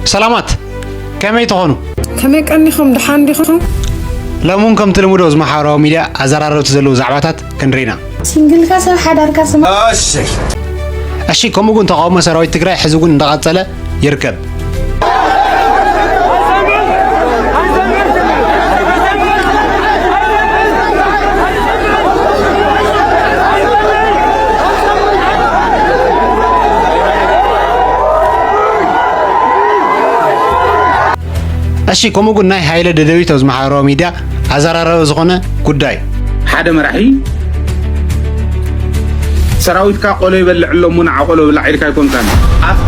ሰላማት፣ ከመይ ትኾኑ? ከመይ ቀኒኹም? ደሓን ዲኹም? ሎሚ እውን ከምቲ ልሙድ ኣብዚ ማሕበራዊ ሚድያ ኣዘራረብቲ ዘለዉ ዛዕባታት ክንርኢ ኢና። ሲንግልካ ሰብ ሓዳርካ ስማ። እሺ፣ ከምኡ ግን ተቓውሞ ሰራዊት ትግራይ ሕዚ እውን እንዳቐጸለ ይርከብ። እሺ፣ ከምኡ ግን ናይ ሃይለ ደደቢት ኣብዚ ማሕበራዊ ሚድያ ኣዘራረቢ ዝኾነ ጉዳይ። ሓደ መራሒ ሰራዊትካ ቆሎ ይበልዕ ኣሎ እሞ ንዓ ቆሎ ብላዕ ኢልካ ኣይኮንካን። ኣብቲ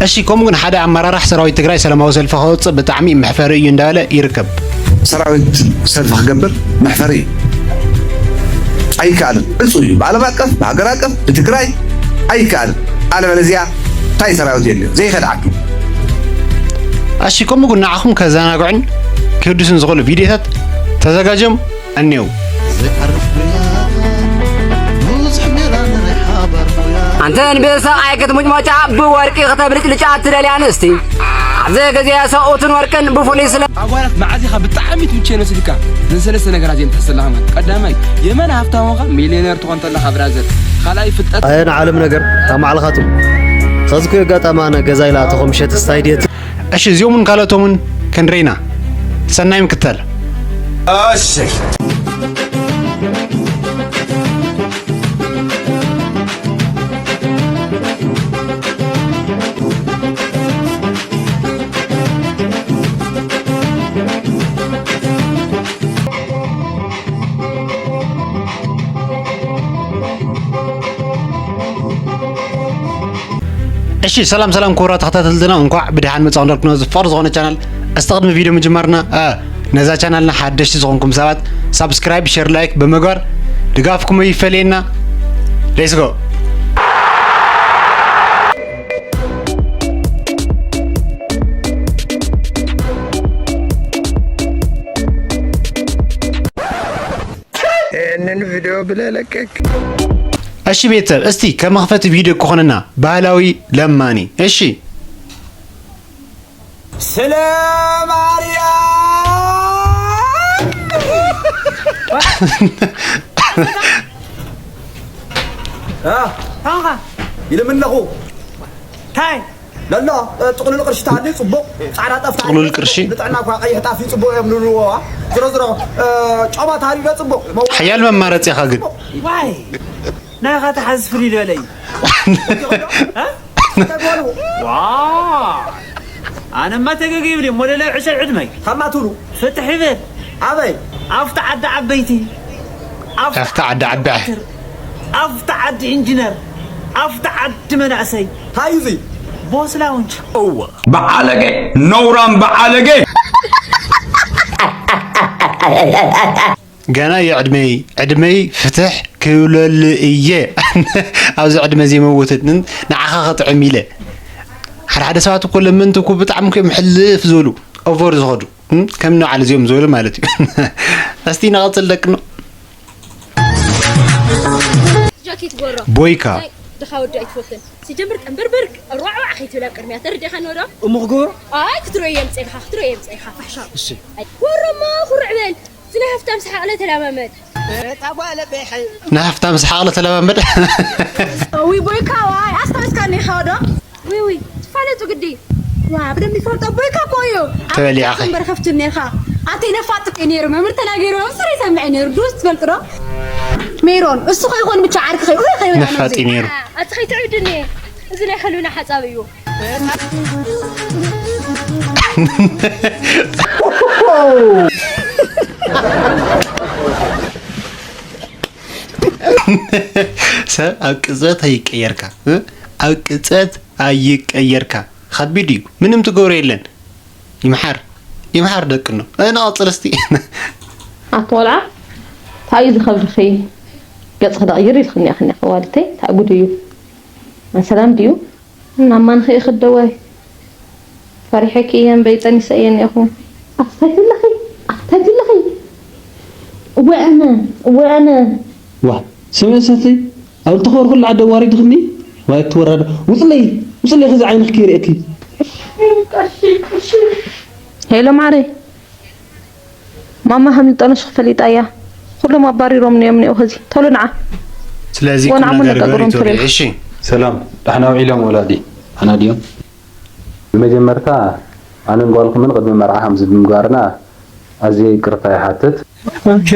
እሺ፣ ከምኡ ግን ሓደ ኣመራራሕ ሰራዊት ትግራይ ሰላማዊ ሰልፊ ከወፅእ ብጣዕሚ መሕፈሪ እዩ እንዳበለ ይርከብ። ሰራዊት ሰልፊ ክገብር መሕፈሪ እዩ። ኣይከኣልን። ዕፁ እዩ። ብዓለም ኣቀፍ፣ ብሃገር ኣቀፍ፣ ብትግራይ ኣይከኣልን። ኣለበለዚያ እንታይ ሰራዊት የድልዮ? ዘይኸድዓኪ። እሺ፣ ከምኡ ግን ንዓኹም ከዘናግዑን ክህድሱን ዝኽእሉ ቪድዮታት ተዘጋጅዮም እኔው። ኣንተን ብሰብኣይ ክትሙጭሞጫ ብወርቂ ከተብልጭልጫ ትደልያ ኣንስቲ ኣብዚ ግዜ ሰብኡትን ወርቅን ብፍሉይ ስለ ኣጓላት መዓዚኻ ብጣዕሚ ትምቼ ነስልካ ዘን ሰለስተ ነገራት እየን ትሕሰላ ከማን ቀዳማይ የመን ሃፍታሞኻ ሚልዮነር ትኾን ተለኻ ብራዘር ካልኣይ ፍልጠት ኣየን ዓለም ነገር ታማዕልኻቱ ኸዝኩ የጋጣማ ነ ገዛ ኢላ ተኾምሸት ስታይድየት እሺ እዚኦምን ካልኦቶምን ክንርኢና ሰናይ ምክተል። እሺ። እሺ ሰላም ሰላም ክቡራት ተኸታተልትና እንኳዕ ብድሓን መጻኹም ዳልኩና ዝፋር ዝኾነ ቻናል እስቲ ቅድሚ ቪድዮ ምጅማርና እ ነዛ ቻናልና ሓደሽቲ ዝኾንኩም ሰባት ሳብስክራይብ ሸር ላይክ ብምግባር ድጋፍኩም ይፈለየና። Let's go. ይህንን ቪዲዮ ብለህ ለቀቅ። እሺ ቤተሰብ እስቲ ከመኽፈቲ ቪዲዮ ክኾነና ባህላዊ ለማኒ እሺ ስለ ማርያም እ፣ ታንኻ ይልምነኹ ታይ ለሎ እ፣ ጥቕሉል ቅርሺ ተሃልዩ ጽቡቕ ጻዕዳ ጠፍ ተሃልዩ ጥቕሉል ጽቡቕ። ቅርሺ? ንጥዕና እኳ ቀይሕ ጣፍ እዩ ጽቡቕ እዮም ዝብልዎ ዝሮ ዝሮ እ፣ ጮማ ተሃልዩ ዶ ጽቡቕ መዋ- ሓያል መማረፂ ኢኻ ግን ዋይ ናይኻ ተሓዝ ፍልይ ዝበለ እዩ እ? ተጎሉ ዋ ኣነማ ተገገ ይብል እሞ ለለ ዕሸል ዕድመይ ከማትሉ ፍትሕ ይብል ኣበይ ኣብቲ ዓዲ ዓበይቲ ኣብቲ ዓዲ ዓባይ ኣብቲ ዓዲ ኢንጂነር ኣብቲ ዓዲ መናእሰይ ታዩ እዚ ቦስ ላውንጅ እወ በዓለገ ነውራም በዓለገ ገና የዕድመይ ዕድመይ ፍትሕ ክብለሉ እየ ኣብዚ ዕድመ ዘይመውትን ንዓኻ ክጥዕም ኢለ ሓደ ሓደ ሰባት እኮ ለመንቲ እኮ ብጣዕሚ እኮ እዮም ሕልፍ ዝበሉ ኦቨር ዝኸዱ እም? ከም ንባዕል እዚኦም ዝበሉ ማለት እዩ እስቲ ንቐፅል ደቅኖ ጃኬት ጎሮ ቦይካ ናይ ድኻ ወዲ ኣይትፈትን ሲጀምር ጠንበርበርግ ሯዕዋዕ ከይትብል ኣብ ቅድሚያ ተረዲእኻ ኖዶ እሞ ክገብሮ ኣይ ክትርእዮ የምፅእልኻ ክትርእዮ የምፅእልኻ ፋሕሻ እሺ ጎሮሞ ኩርዕ በል ስለ ሃፍታም ሰሓቕለ ተለማመድ ንሃፍታም ሰሓቕለ ተለማመድ ዊ ቦይካ ዋይ ኣስታውስካኒ ኢኻ ዶ ዊ ዊ ትፋለጡ ግዲ ዋ ብደንብ ይፈልጦ ቦይካ እኮ እዩ ተበሊዕኺ። እምበር ከፍትኒ ኢኻ ኣተይ ነፋጥ እኮ ነይሩ መምህር ተናገሩ መምስር ይሰምዐ ነይሩ ድስ ትፈልጥ ዶ ሜሮን እሱ ከይኮን ብቻ ዓርኪ ከይኡ ከይበላ ነፋጥ እዩ ነይሩ ኣቲ ከይትዕብድኒ እዚ ናይ ከሉና ሓጻብ እዩ ሰብ ኣብ ቅጽበት ኣይቀየርካ እ? ኣብ ቅጽበት ኣይቀየርካ ከቢድ እዩ ምንም ትገብሮ የለን ይምሓር ይምሓር ደቅኖ ንቐጽል እስቲ ኣቲ ቆልዓ እንታይ እዩ ዝኸብድኺ ገፅኺ ደቕይር ኢልክኒ ኢኽኒ ከዋልተይ እንታይ ጉድ እዩ ሰላም ድዩ ናብ ማን ኸ ይኽደዋይ ፈሪሐኪ እየ እምበይ ጠኒሰ እየ እኒአኹ ኣፍታይትለኺ ኣፍታይትለኺ እወ ኣነ እወ ኣነ ዋ ስምዒ ሰተይ ኣብ እተኸበርኩሉ ዓዲ ኣዋሪድኽኒ ዋይ ትወራዳ ውፅለይ ውፅለይ ኸዚ ዓይንኽ ከይርእየኪ ሄሎ ማዕረይ፣ ማማ ሃምልጠኖሽ ክፈሊጣ እያ። ኩሎም ኣባሪሮም እዮም እኒኦ። ከዚ ቶሎ ንዓ። ስለዚ ወን ዓሞ ነገር ነጠቅሮም ግበሪ ቶሎ። እሺ። ሰላም፣ ዳሕና ውዒሎም ወላዲ? ዳሕና ድዮም? ብመጀመርታ ኣነን ጓልኩምን ቅድሚ መርዓ ከምዚ ብምግባርና ኣዝየ ይቅርታ ይሓትት። ኦኬ።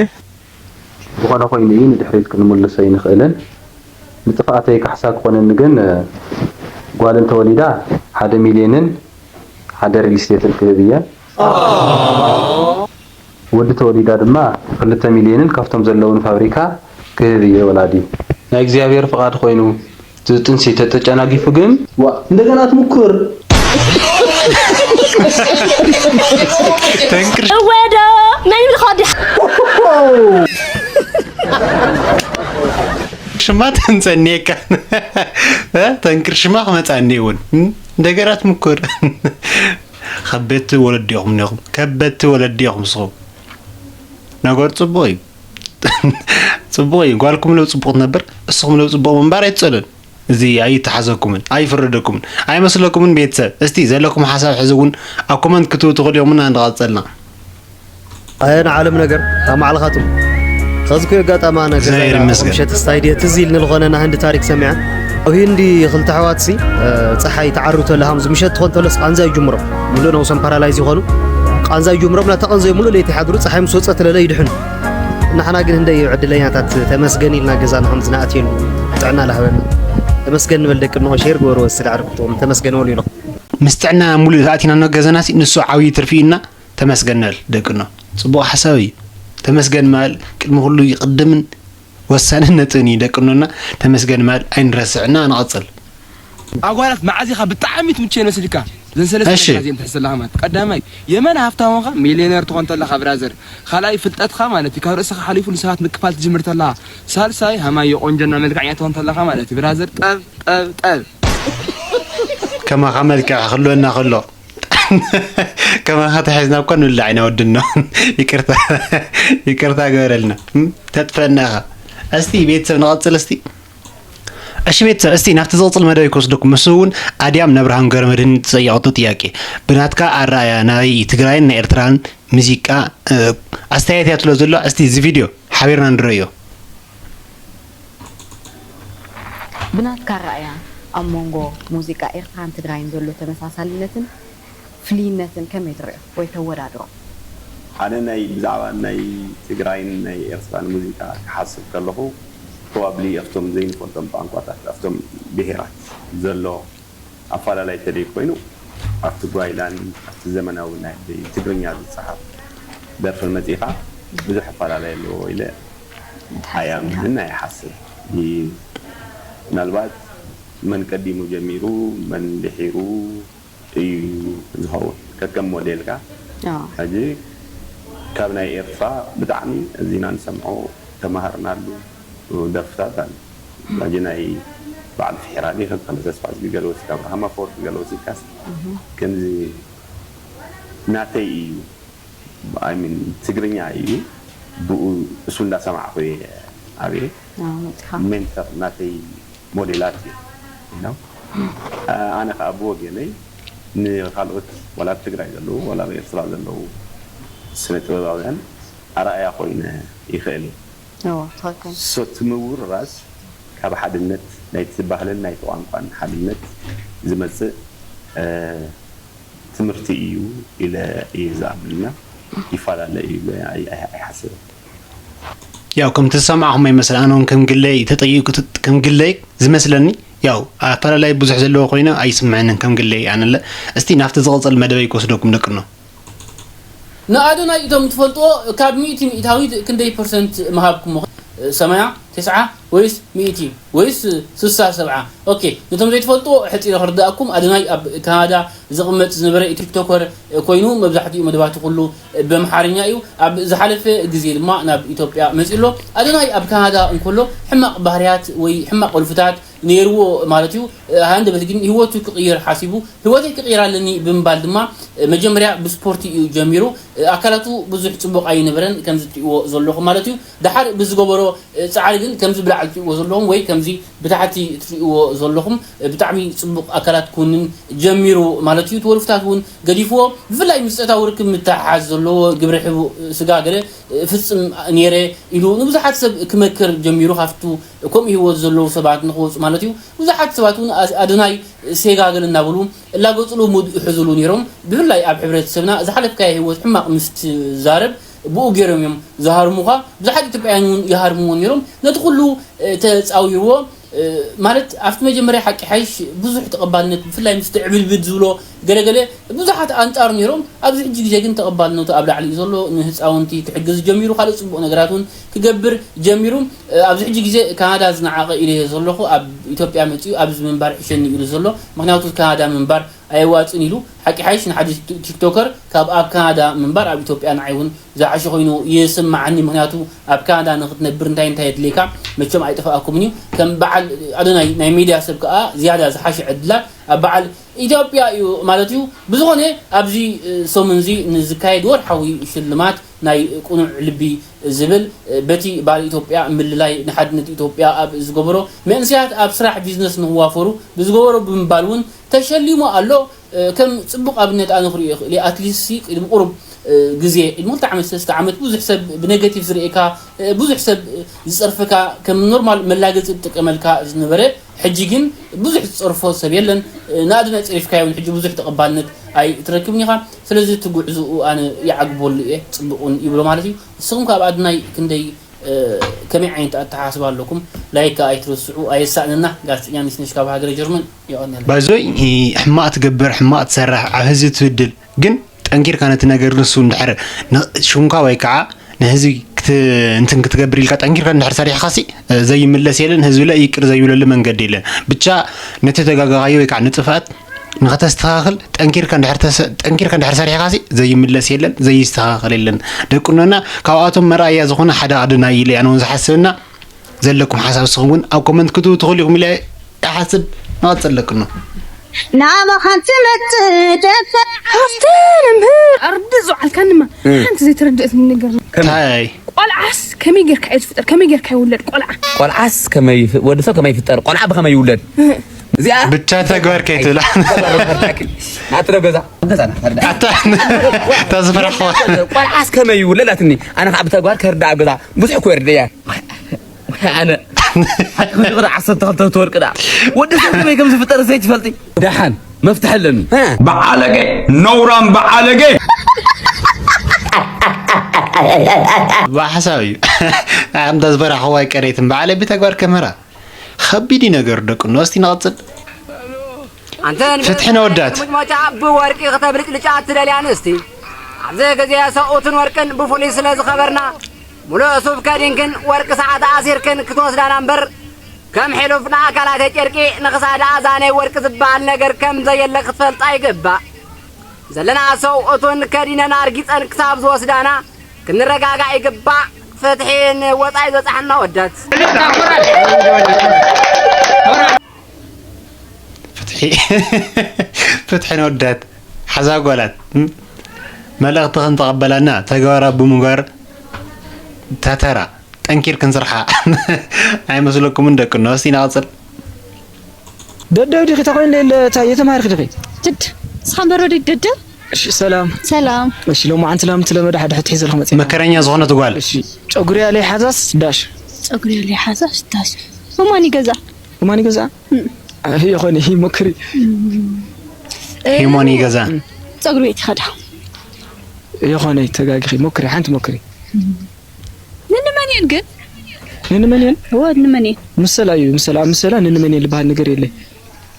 ዝኾነ ኮይኑ እዩ፣ ንድሕሪት ክንምልሶ ኣይንኽእልን። ንጥፍኣተይ ካሕሳ ክኾነኒ ግን፣ ጓል እንተወሊዳ ሓደ ሚልዮንን ሓደ ሪል ስቴትን ክህብ እየ። ወዲ ተወሊዳ ድማ ክልተ ሚልዮንን ካብቶም ዘለውን ፋብሪካ ክህብ እየ ወላዲ። ናይ እግዚኣብሔር ፍቓድ ኮይኑ፣ እቲ ጥንሲ ተጨናጊፉ ግን፣ ዋ፣ እንደገና ትምኩር። ተንክር እወ ዶ መን ይብልካ ወዲ ሽማ ተንጸኒየካ። እ? ተንክር ሽማ ክመጻኒ እውን። እም? እንደገና ትምኩር። ከበድቲ ወለዲ ኢኹም እኒኹም። ከበድቲ ወለዲ ኢኹም ንስኹም። ነገር ጽቡቕ እዩ። ጽቡቕ እዩ። ጓልኩም ለው ጽቡቕ ትነብር፣ እስኹም ለው ጽቡቕ ምንባር ኣይትጸሉን። እዚ ኣይተሓዘኩምን፣ ኣይፍረደኩምን፣ ኣይመስለኩምን ቤተሰብ። እስቲ ዘለኩም ሓሳብ ሕዚ እውን ኣብ ኮመንት ክትህቡ ትኽእሉ ኢኹም እና እንዳቐጸልና። ኣየ ንዓለም ነገር ኣብ ማዕልኻትም። ኸዚ ኮ ኣጋጣሚ ኣነ ገዛ እግዚኣብሔር ኢላ ይመስገን። ምሸት ስታይድየ ትዝ ኢልኒ ዝኾነ ናይ ህንዲ ታሪክ ሰሚዐ። ኣብ ህንዲ ክልተ ኣሕዋትሲ፣ እ፣ ጸሓይ ትዓርብ ተላ ሃምዚ ምሸት ትኾን ተለስ ቃንዛ ይጅምሮም። ሙሉእ ነብሶም ፓራላይዝ ይኾኑ። ቃንዛ ይጅምሮም፣ ናታ ቃንዛ ሙሉእ ለይቲ ይሓድሩ፣ ጸሓይ ምስ ወጸት ለለ ይድሕኑ። ንሕና ግን ህንደይ ዕድለኛታት ተመስገን ኢልና ገዛና ከም ዝንኣትየሉ ጥዕና ላህበና። ተመስገን ንበል ደቂ እንሆ ሼር ግበርዎ እስቲ ዳዕሪ ክልተኦም ተመስገን በሉ ኢሎም። ምስ ጥዕና ሙሉእ ተኣቲና ኖ ገዛና ሲ ንሱ ዓብዪ ትርፊ ኢና። ተመስገን ንበል ደቂ እንሆ። ጽቡቕ ሓሳብ እዩ። ተመስገን ምባል ቅድሚ ኩሉ ይቕድምን ወሳንነትን እዩ ደቂ እንሆና። ተመስገን ምባል ኣይንረስዕና ንቐጽል። ኣጓላት መዓዝ ኢኻ ብጣዕሚ ትምቸየን መስልካ? ዘን ሰለስተ እሺ። ነገራት እየን ትሕዝ ዘለኻ ማለት። ቀዳማይ፣ የመን ሃፍታም ኾንካ ሚልዮነር ትኾን ተለኻ ብራዘር። ካልኣይ፣ ፍልጠትኻ ማለት እዩ። ካብ ርእስኻ ሓሊፉ ንሰባት ምክፋል ትጅምር ተለኻ። ሳልሳይ፣ ሃማዮ ቆንጆና መልክዐኛ ትኾን ተለኻ ማለት እዩ። ብራዘር፣ ጠብ፣ ጠብ፣ ጠብ። ከማኻ መልክዕ ክህልወና ከሎ፣ ከማኻ ተሒዝና እኮ ንብላዕ ኢና ወድኖ። ይቅርታ፣ ይቅርታ ገበረልና። እም? ተጥፈና ኢኻ። እስቲ ቤተሰብ ንቐጽል እስቲ። እሺ ቤተሰብ፣ እስቲ ናብቲ ዝቕጽል መደብ ክወስደኩም። ምስ እውን ኣድያም ነብርሃም ገረመድህን ዝጠየቐቶ ጥያቄ። ብናትካ ኣረኣእያ ናይ ትግራይን ናይ ኤርትራን ሙዚቃ፣ እ፣ ኣስተያየት እያ ትብሎ ዘሎ። እስቲ እዚ ቪድዮ ሓቢርና ንረዮ። ብናትካ ኣረኣእያ ኣብ መንጎ ሙዚቃ ኤርትራን ትግራይን ዘሎ ተመሳሳልነትን ፍልይነትን ከመይ ትርእዮ ወይ ተወዳድሮ? ኣነ ናይ ብዛዕባ ናይ ትግራይን ናይ ኤርትራን ሙዚቃ ክሓስብ ከለኹ፣ ፕሮባብሊ ኣብቶም ዘይንፈልጦም ቋንቋታት፣ ኣብቶም ብሄራት ዘሎ ኣፈላላይ ተደይ ኮይኑ፣ ኣብቲ ጓይላን ኣብቲ ዘመናዊ ናይ ትግርኛ ዝጸሓፍ ደርፍን መጺኻ ብዙሕ ኣፈላላይ ኣለዎ ኢለ ኣይኣምንን ኣይሓስብ። ይ-፣ ምናልባት መን ቀዲሙ ጀሚሩ፣ መን ድሒሩ፣ እዩ ዝኸውን። ከከም ሞዴልካ። ኣዎ። ሕጂ ካብ ናይ ኤርትራ ብጣዕሚ እዚና ንሰምዖ ተማሃርናሉ ደርፍታት ኣሎ። ሕጂ ናይ በዓል ፍሒራ ዲ ከም ተስፋ ዝቢ ገለ ወሲድካ፣ ኣብርሃም ኣፈወርቂ ገለ ወሲድካስ፣ እህ። ከምዚ ናተይ እዩ፣ I mean ትግርኛ እዩ፣ ብኡ እሱ እንዳሰማዕኹ እየ ዓብየ። ኣዎ፣ መጺኻ። ሜንተር ናተይ ሞዴላት እዮም። You know? አ-፣ ኣነ ኸዓ ብወገነይ ንኻልኦት ዋላ ኣብ ትግራይ ዘለዉ ዋላ ኣብ ኤርትራ ዘለዉ ስነ ጥበባውያን ኣርኣያ ኮይነ ይኽእል እየ። እዎ፣ ትኽክል። So እቲ ምውርራስ ካብ ሓድነት ናይቲ ባህልን ናይቲ ቋንቋን ሓድነት ዝመጽእ፣ እ፣ ትምህርቲ እዩ ኢለ እየ ዝኣምን እና ይፈላለ እዩ ኢለ ኣይ-፣ ኣይ-፣ ኣይሓስብን። ያው ከምቲ ዝሰማዕኹሞ ይመስል፣ ኣነ እውን ከም ግለይ ተጠይቁ፣ ከም ግለይ ዝመስለኒ፣ ያው ኣፈላላይ ብዙሕ ዘለዎ ኮይኑ ኣይስምዐንን ከም ግለይ ኣነለ። እስቲ ናብቲ ዝቕጽል መደበይ ክወስደኩም ደቅኖ። ንኣዶናይ እቶም ትፈልጥዎ ካብ ሚእቲ ሚእታዊት ክንደይ ፐርሰንት ምሃብኩሞ? ሰማንያ፣ ተስዓ ወይስ ሚእቲ ወይስ ስሳ፣ ሰብዓ? ኦኬ፣ ነቶም ዘይትፈልጥዎ ሕጺረ ክርድኣኩም፣ ኣዶናይ ኣብ ካናዳ ዝቕመጥ ዝነበረ ቲክቶከር ኮይኑ መብዛሕትኡ መደባቱ ኩሉ ብኣምሓርኛ እዩ። ኣብ ዝሓለፈ ግዜ ድማ ናብ ኢትዮጵያ መጺኡ ኣሎ። ኣዶናይ ኣብ ካናዳ እንከሎ ሕማቕ ባህርያት ወይ ሕማቕ ወልፍታት ነይርዎ ማለት እዩ። ሃንደበት ግን ህይወቱ ክቕይር ሓሲቡ፣ ህይወተይ ክቕይር ኣለኒ ብምባል ድማ መጀመርያ ብስፖርቲ እዩ ጀሚሩ። ኣካላቱ ብዙሕ ጽቡቕ ኣይነበረን ከምዚ ትሪእዎ ዘለኹም ማለት እዩ። ደሓር ብዝገበሮ ጻዕሪ ግን ከምዚ ብላዕሊ ትሪእዎ ዘለኹም ወይ ከምዚ ብታሕቲ ትሪእዎ ዘለኹም ብጣዕሚ ጽቡቕ ኣካላት ክውንን ጀሚሩ ማለት እዩ። እቲ ወልፍታት እውን ገዲፍዎ፣ ብፍላይ ምስ ጾታዊ ርክብ ምትሕሓዝ ዘለዎ ግብረ ሕቡእ ስጋ ገለ ፍጽም ነይረ ኢሉ ንብዙሓት ሰብ ክመክር ጀሚሩ። ካብቱ ከምኡ ህይወት ዘለዉ ሰባት ንኽወጹ ማለት እዩ። ብዙሓት ሰባት እውን ኣስ-፣ ኣዶናይ ሴጋ ገለ እናበሉ እላገጽሉ ሙድ ይሕዙሉ ነይሮም። ብፍላይ ኣብ ሕብረተሰብና ዝሓለፍካዮ ህይወት ሕማቕ ምስ ትዛረብ ብኡ ገይሮም እዮም ዝሃርሙኻ። ብዙሓት ኢትዮጵያውያን እውን ይሃርምዎ ነይሮም። ነቲ ኩሉ፣ እ፣ ተጻዊርዎ፣ እ፣ ማለት ኣብቲ መጀመርያ ሓቂ ሓይሽ ብዙሕ ተቐባልነት፣ ብፍላይ ምስቲ ዕብድብድ ዝብሎ ገለገለ ብዙሓት ኣንጻሩ ነይሮም። ኣብዚ ሕጂ ግዜ ግን ተቐባልነቱ ኣብ ላዕሊ እዩ ዘሎ። ንህጻውንቲ ክሕግዝ ጀሚሩ፣ ካልእ ጽቡቕ ነገራት እውን ክገብር ጀሚሩ። እ፣ ኣብዚ ሕጂ ግዜ ካናዳ ዝነዓቐ ኢለ እየ ዘለኹ። ኣብ ኢትዮጵያ መጺኡ ኣብዚ ምንባር ይሕሸኒ ኢሉ ዘሎ። ምኽንያቱ ካናዳ ምንባር ኣየዋጽእን ኢሉ። ሓቂ ሓይሽ ንሓደ ቲ-፣ ቲክቶከር ካብ ኣብ ካናዳ ምንባር ኣብ ኢትዮጵያ ንዓይ እውን ዝሓሸ ኮይኑ ይስምዓኒ። ምኽንያቱ ኣብ ካናዳ ንኽትነብር እንታይ እንታይ የድልየካ መቸም ኣይጠፍኣኩምን እዩ። ከም በዓል ኣዶናይ ናይ ሚድያ ሰብ ከኣ ዝያዳ ዝሓሸ ዕድላት ኣብ በዓል ኢትዮጵያ እዩ ማለት እዩ። ብዝኾነ ኣብዚ፣ እ፣ ሰሙን እዚ ንዝካየድ ወርሓዊ ሽልማት ናይ ቅኑዕ ልቢ ዝብል፣ እ፣ በቲ ባህሊ ኢትዮጵያ ምልላይ ንሓድነት ኢትዮጵያ ኣብ ዝገበሮ መንእሰያት ኣብ ስራሕ ቢዝነስ ንኽዋፈሩ ብዝገበሮ ብምባል እውን ተሸሊሙ ኣሎ። እ፣ ከም ጽቡቕ ኣብነት ኣነ ክርእዮ ይኽእል እየ። ኣትሊስት ሲ ቅድሚ ቁሩብ፣ እ፣ ግዜ፣ ቅድሚ ክልተ ዓመት፣ ሰለስተ ዓመት ብዙሕ ሰብ ብኔጋቲቭ ዝርእየካ፣ እ፣ ብዙሕ ሰብ ዝጸርፈካ፣ ከም ኖርማል መላገጺ ዝጥቀመልካ ዝነበረ፣ ሕጂ ግን ብዙሕ ዝጸርፎ ሰብ የለን። እ፣ ንኣድና ጸሪፍካዮ እውን ሕጂ ብዙሕ ተቐባልነት ኣይትረክብን ኢኻ። ስለዚ እቲ ጉዕዞኡ ኣነ ይዓግበሉ እየ፣ ጽቡቕ እውን ይብሎ ማለት እዩ። ንስኹም ከ ኣብ ኣድናይ ክንደይ፣ እ፣ ከመይ ዓይነት ኣተሓሳስባ ኣለኩም? ላይክ ከኣ ኣይትረስዑ፣ ኣየሳእነና። ጋዜጠኛ ነሽነሽ ካብ ሃገረ ጀርመን፣ የቐንየለይ። ባይዞይ፣ እ፣ ሕማቕ ትገብር፣ ሕማቕ ትሰርሕ፣ ኣብ ህዝቢ ትብድል፣ ግን ጠንኪርካ ነቲ ነገር ንሱ እንድሕር ን-፣ ሽምካ ወይ ከዓ ንህዝቢ ክት-፣ እንትን ክትገብር ኢልካ ጠንኪርካ እንድሕር ሰሪሕካሲ፣ እ፣ ዘይምለስ የለን፣ ህዝቢ ለ ይቅር ዘይብለሉ መንገዲ የለን። ብቻ ነቲ ተጋጋኻዮ ወይ ከዓ ንጥፍኣት ንኸተስተኻኽል ጠንኪርካ እንድሕር ተሰ-፣ ጠንኪርካ እንድሕር ሰሪሕካሲ ዘይምለስ የለን፣ ዘይስተኻኸል የለን። ደቂ እኖና ካብኣቶም መርኣያ ዝኾነ ሓደ ኣዶናይ ኢለ ኣነ እውን ዝሓስብና። ዘለኩም ሓሳብ ንስኹም እውን ኣብ ኮመንት ክትህቡ ትኽእሉ ኢኹም ኢለ ይሓስብ። ንቐጽል ደቂ እኖ። ናባኻ ትመጽእ ደፋር። ኣስተር መምህር፣ ኣርድእ ዝወዓልካንማ እ። ሓንቲ ዘይተረድአትኒ ነገር። ከመይ? እንታይ? ቆልዓስ ከመይ ጌርካ እዩ ዝፍጠር? ከመይ ጌርካ ይውለድ ቆልዓ? ቆልዓስ ከመይ ይፍ-፣ ወዲ ሰብ ከመይ ይፍጠር? ቆልዓ ብኸመይ ይውለድ? እ። እዚኣ ብቻ ተግባር ከይትብላ። ኣትረ ገዛ፣ ገዛና፣ ፈርዳ። ኣታ፣ ተዝፈራሕዋ። ቆልዓስ ከመይ ይውለድ ኣትኒ? ኣነ ከዓ ብተግባር ከርዳ ኣብ ገዛ ብዙሕ እኮ የርድእያ። ኣነ፣ ሓደ ክልተ ዓሰርተ ክልተ ትወርቅ ደኣ። ወዲ ሰብ ከመይ ከም ዝፍጠር ዘይትፈልጢ? ደሓን፣ መፍትሒ ኣለኒ። በዓለገ፣ ነውራም በዓለገ። ብሓሳብ እዩ። ኣንታ ዝበራኽዋ ይቀሬትን በዓለ ብተግባር ከመራ። ከቢድ እዩ ነገሩ ደቂ እኖ። እስቲ ንቐጽል። ኣንተን ፍትሒ ነወዳት። ሙጭሞጫ ብወርቂ ክተብልጭልጫ ትደልያ ኣንስቲ፣ ኣብዚ ግዜ ሰብኡትን ወርቅን ብፍሉይ ስለ ዝኸበርና፣ ሙሉእ ሱፍ ከዲንክን ወርቂ ሰዓት ኣሲርክን ክትወስዳና እምበር፣ ከም ሕሉፍ ንኣካላተይ ጨርቂ ንኽሳዳ ኣዛነይ ወርቂ ዝበሃል ነገር ከም ዘየለ ክትፈልጣ ይግባእ። ዘለና ሰብኡትን ከዲነን ኣርጊጸን ክሳብ ዝወስዳና ክንረጋጋእ ይግባእ። ፍትሒ ንወጻኢ ዝበጻሕና ወዳት። ፍትሒ፣ ፍትሒ ንወዳት ሓዛ ጓላት፣ እም? መልእኽትኽን ተቐበላና፣ ተግባራዊ ብምግባር ተተራ ጠንኪር ክንስርሓ ኣይመስለኩምን ደቂ እኖ? እስቲ ንቐጽል። ደደብ ዲኺ ተኾይኑ ለለ፣ ታይ የተማርክ ዲኺ? ትድ፣ ስኻን በረዶ ይደደብ? እሺ፣ ሰላም። ሰላም። እሺ፣ ሎማዓንቲ ላምቲ ለመዳ ሓደ ሕቶ ሒዘልኩ መጽእ። መከረኛ ዝኾነት ጓል። እሺ፣ ጨጉሪ ያለይ ሓዛስ ዳሽ? ጸጉሪ ያለይ ሓዛስ ዳሽ? እማን ይገዛ። እማን ይገዛ? እም። ኣይ፣ ይኾነ፣ ይሞክሪ። እም። ሂሞን ይገዛ። ጸጉሪ ቤት ይኸዳ። ይኾነ፣ ተጋጊኺ። ሞክሪ፣ ሓንቲ ሞክሪ። እም። ንንመን እየን ግን? ንንመን እየን? እወ፣ ንመን እየን? ምሰላ እዩ፣ ምሰላ፣ ኣብ ምሰላ ንንመን እየን ዝበሃል ነገር የለ።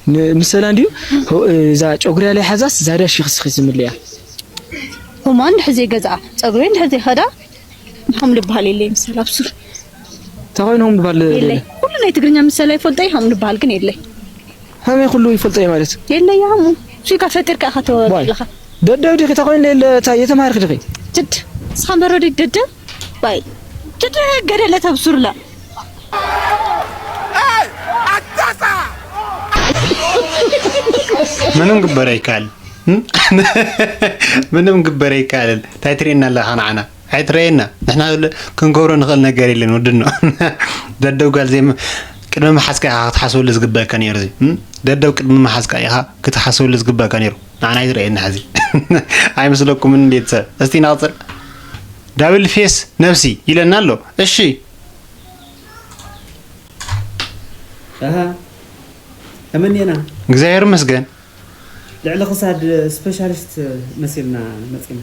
ን-፣ ምሰላ እንድዩ፣ ሆ-፣ እዛ ጨጉሪ ያለይ ሓዛስ፣ እዛ ዳሽ ይኽስኺ ዝምልያ። ሆማ እንድሕር ዘይገዝኣ፣ ጸጉሪ እንድሕር ዘይኸዳ፣ ንሖም ዝበሃል የለይ ምሰላ ብሱር። እንታይ ኮይኑ ሆም ዝበሃል የለይ። የለ? ኩሉ ናይ ትግርኛ ምሰላ ይፈልጦ እዩ፣ ሆም ዝበሃል ግን የለይ። ከመይ ኩሉ ይፈልጦ እዩ ማለት? የለይ፣ ሆም። ሱይካ ፈጢርካ ኢኻ ተወ-፣ ዋይ። ኣለኻ። ደደብ ዲኺ እንታይ ኮይኑ የለ፣ እንታይ የተማርክ ዲኺ? ትድ፣ ንስኻ በረዶ ደደብ? ባይ። ትድ ገደለ ተብሱርላ። ምንም ግበር ኣይከኣል። ምንም ግበር ኣይከኣልን። እንታይ ትርእየና ኣለኻ ንዓና? ኣይትረየና። ንሕና ክንገብሮ ንኽእል ነገር የለን ወድኖ። ደደብ ጓል ዘይም-፣ ቅድሚ መሓዝካ ኢኻ ክትሓስበሉ ዝግበእካ ነይሩ እዚ። እም? ደደብ ቅድሚ መሓዝካ ኢኻ ክትሓስበሉ ዝግበእካ ነይሩ። ንዓና ኣይትረየና ሕዚ። ኣይመስለኩምን እንዴት ሰብ? እስቲ ንቐጽል። ዳብል ፌስ ነብሲ ኢለና ኣሎ። እሺ። ኣሃ። ተመንየና። እግዚኣብሔር ይመስገን። ልዕሊ ክሳድ ስፔሻሊስት መሲልና መጺና።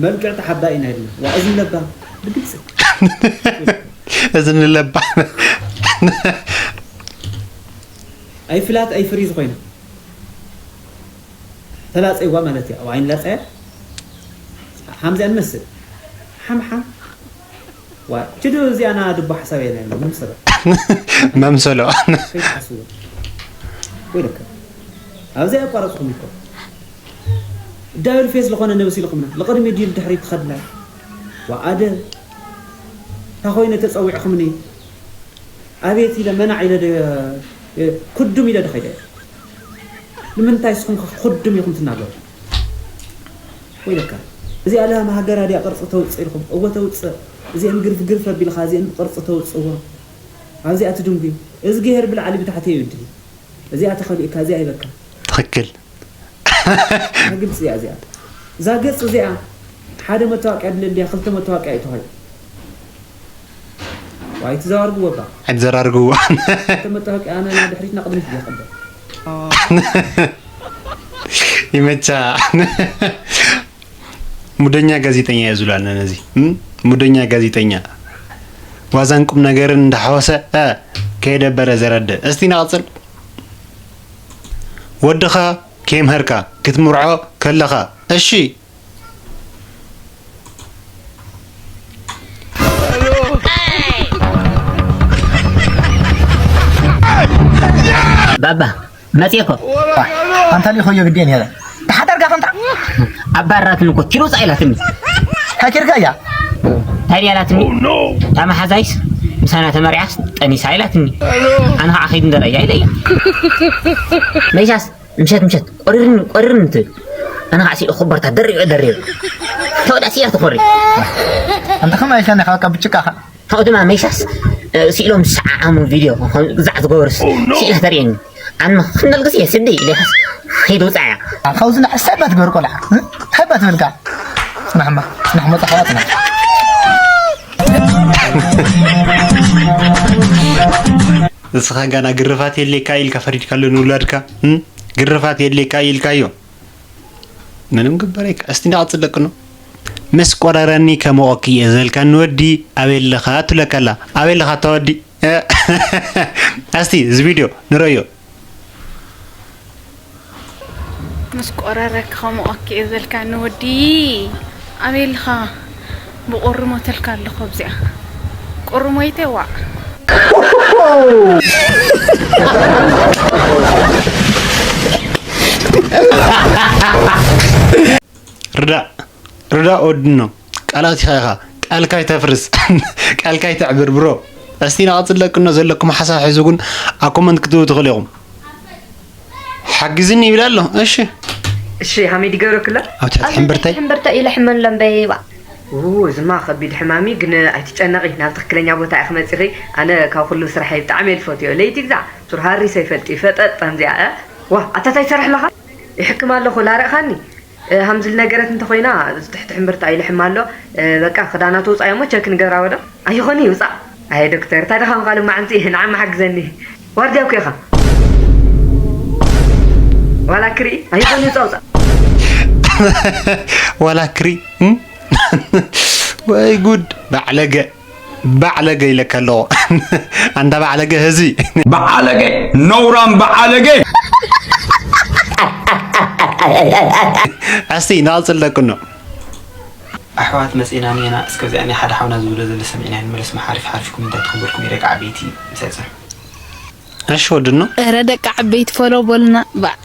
መልክዕ ተሓባእ ኢና ኢልና። ዋ፣ እዝኒ ለባም ብግልጺ። እዝኒ ለባም። ኣይፍላት ኣይፍሪዝ ኮይና። ተላጸይዋ ማለት እያ። ኣብ ዓይኒ ላጸያ። ሓምዚኣ ንመስል። ሓምሓም። ዋ፣ ችዱ እዚኣ ና ድቦ ሓሳብ የለን። መምሰሎ። መምሰሎ። ከይትሓስቡ። ወይ ለካ። ኣብዚ ኣቋረጽኩም እኮ። ዳብል ፌስ ዝኾነ ነብሲ ኢልኩምና። ልቕድሚ ድዩ ልድሕሪት ትኸድላ? ወኣደ። እንታ ኮይነ ተጸዊዕኩምኒ? ኣቤት ኢለ መናዕ ኢለ ደ-፣ ኩዱም ኢለ ዶ ከይደ? ንምንታይ ንስኹም ከ ኩዱም ኢኹም ትናገሩ? ወይለካ። እዚኣ ለሃ ሃገራ ድያ ቅርጺ ተውጽእ ኢልኩም? እወ ተውጽእ። እዚአን ግርፍ ግርፍ ኣቢልካ እዚአን ብቅርጺ ተውጽእዎ። ኣብዚኣ ትድንጉ። እዝግሄር ብላዕሊ ብታሕቲ እዩ ድዩ? እዚኣ ተኸሊእካ፣ እዚኣ ይበካ። ትኽክል። ግልጺ እያ እዚኣ። እዛ ገጽ እዚኣ ሓደ መታወቂያ ድለል ድያ፣ ክልተ መታወቂያ እዩ ተባሂሉ። ዋይ፣ ትዘራርግዎ እባ። ኣይትዘራርግዎ። ክልተ መታወቂያ ኣነ ናይ ድሕሪት ንቕድሚት ድየ ክቕበል? ይመቻ። ሙደኛ ጋዜጠኛ እየ ዝብላና ነዚ፣ እም? ሙደኛ ጋዜጠኛ። ዋዛን ቁም ነገርን እንዳሓወሰ፣ እ፣ ከየደበረ ዘረድእ። እስቲ ንቐጽል። ወድኻ ከየምሀርካ ክትምርዖ ከለኻ፣ እሺ። ባባ፣ መጽኤ እኮ። ኣንታ ሊኾዮ ግዴን የለ። ተሓደርጋ ከምታ። ኣባራትኒ እኮ፣ ኪድ ውጻእ ኢላትኒ። ሃኪርካ እያ። እንታይ ድያ ኢላትኒ? እታ መሓዛይስ ምሳና ተመሪዓስ ጠኒሳ ኢላትኒ። ኣነ ከዓ ከይድ እንደረያ ኢለ እያ። መይሳስ ምሸት ምሸት ቆሪርኒ፣ ቆሪርኒ ትብል። ኣነ ከዓ ሲኦ ኮበርታ ደሪበ፣ ደሪበ። ተወዳ ሲያ ትኾሪ። ኣንታ ከማይ ኢልካ ነኻ፣ በቃ ብጭቃኻ። ካብኡ ድማ መይሳስ፣ እ፣ ስኢሎም ዝሰዓዓሙ ቪድዮ፣ ከም ግዛዕ ዝገበሩስ ስኢላ ተርእየኒ። ኣነ ክንደል ግዜ ስዲ ኢለ ኢኻስ ኺድ ውጻእ እያ። ካብዚ ንሕሳይ ባት ገር ቆልዓ፣ እ? እንታይ ባት በልካ? ጽናሕማ፣ ጽናሕ መጻ፣ ጽናሕ። ንስኻ ጋና ግርፋት የድልየካ ኢልካ ፈሪድካሉ ንውላድካ፣ እ? ግርፋት የድልየካ ኢልካዮ። ምንም ግበረካ። እስቲ እንዳቐጽል ደቅኖ። ምስ ቆረረኒ ከሞቐኪ እየ ዘልካ ንወዲ ኣበይ ኣለኻ ትብለካ ኣላ። ኣበይ ኣለኻ እታ ወዲ? እስቲ እዚ ቪድዮ ንረዮ። ምስ ቆረረኪ ከሞቐኪ እየ ዘልካ ንወዲ ኣበይ ኣለኻ? ብቁሪ ሞተልካ ኣለኹ ኣብዚኣ። ቁሪ ሞይተ ዋዕ። ርዳእ፣ ርዳእ ወድኖ፣ ቃላት ኢኻ ኢኻ፣ ቃልካ ኣይተፍርስ፣ ቃልካ ኣይተዕብር ብሮ። እስቲ ንቐጽል ደቅኖ ዘለኩም ሓሳብ ሕዙ ግን ኣብ ኮመንት ክትህቡ ትኽእሉ ኢኹም። ሓግዝኒ ይብል ኣሎ። እሺ። እሺ፣ ሃመይ ድገብረክላ? ኣብ ትሕቲ ሕምብርተይ? ሕምብርተ ኢለ ሕመን ለምበይባ። ው፣ እዚማ ከቢድ ሕማም እዩ፣ ግን ኣይትጨነቒ፣ ናብ ትኽክለኛ ቦታ ኢኺ መጺኺ። ኣነ ካብ ኩሉ ስራሐይ ብጣዕሚ እየ ዝፈትዮ። ለይቲ ግዛዕ ሱር ሃሪሰ ይፈልጥ እዩ፣ ፈጠጥ ከምዚኣ፣ እ? ዋ፣ ኣታ ታይ ትሰርሕ ኣለኻ? ይሕክም ኣለኹ፣ ላርቕኻኒ። እ፣ ሃምዝል ነገረት እንተኾይና፣ ትሕቲ ሕምብርታ ይልሕም ኣሎ። እ፣ በቃ፣ ክዳና ተውጻዮ እሞ ቸክ ንገብራ ወዶ። ኣይኾን ይውጻእ። ኣየ ዶክተር፣ እንታይ ደኻ ምኻሉ መዓንቲ፣ ንዓማ ሓግዘኒ። ዋርድያ እኮ ኢኻ። ዋላ ክርኢ፣ ኣይኾን ይውጻእ፣ ውጻእ። ዋላ ክርኢ፣ እም? ወይ ጉድ፣ ባዕለገ፣ ባዕለገ ኢለካ ኣለኹ። ኣንታ ባዕለገ ህዝቢ። ባዕለገ፣ ነውራም ባዕለገ። እስቲ ንቐጽል ደቅኖ። ኣሕዋት መጺና እኒአና፣ እስከ እዚኣ ናይ ሓደ ሓውና ዝብሎ ዘሎ ሰሚዕና ንመለስ። መሓሪፍ ሓሪፍኩም እንታይ ትኽበልኩም ደቂ ዓበይቲ ምሳይ ጽንሑ። እሺ ወድኖ። እረ ደቂ ዓበይቲ ፎሎ በሉና። ባ-፣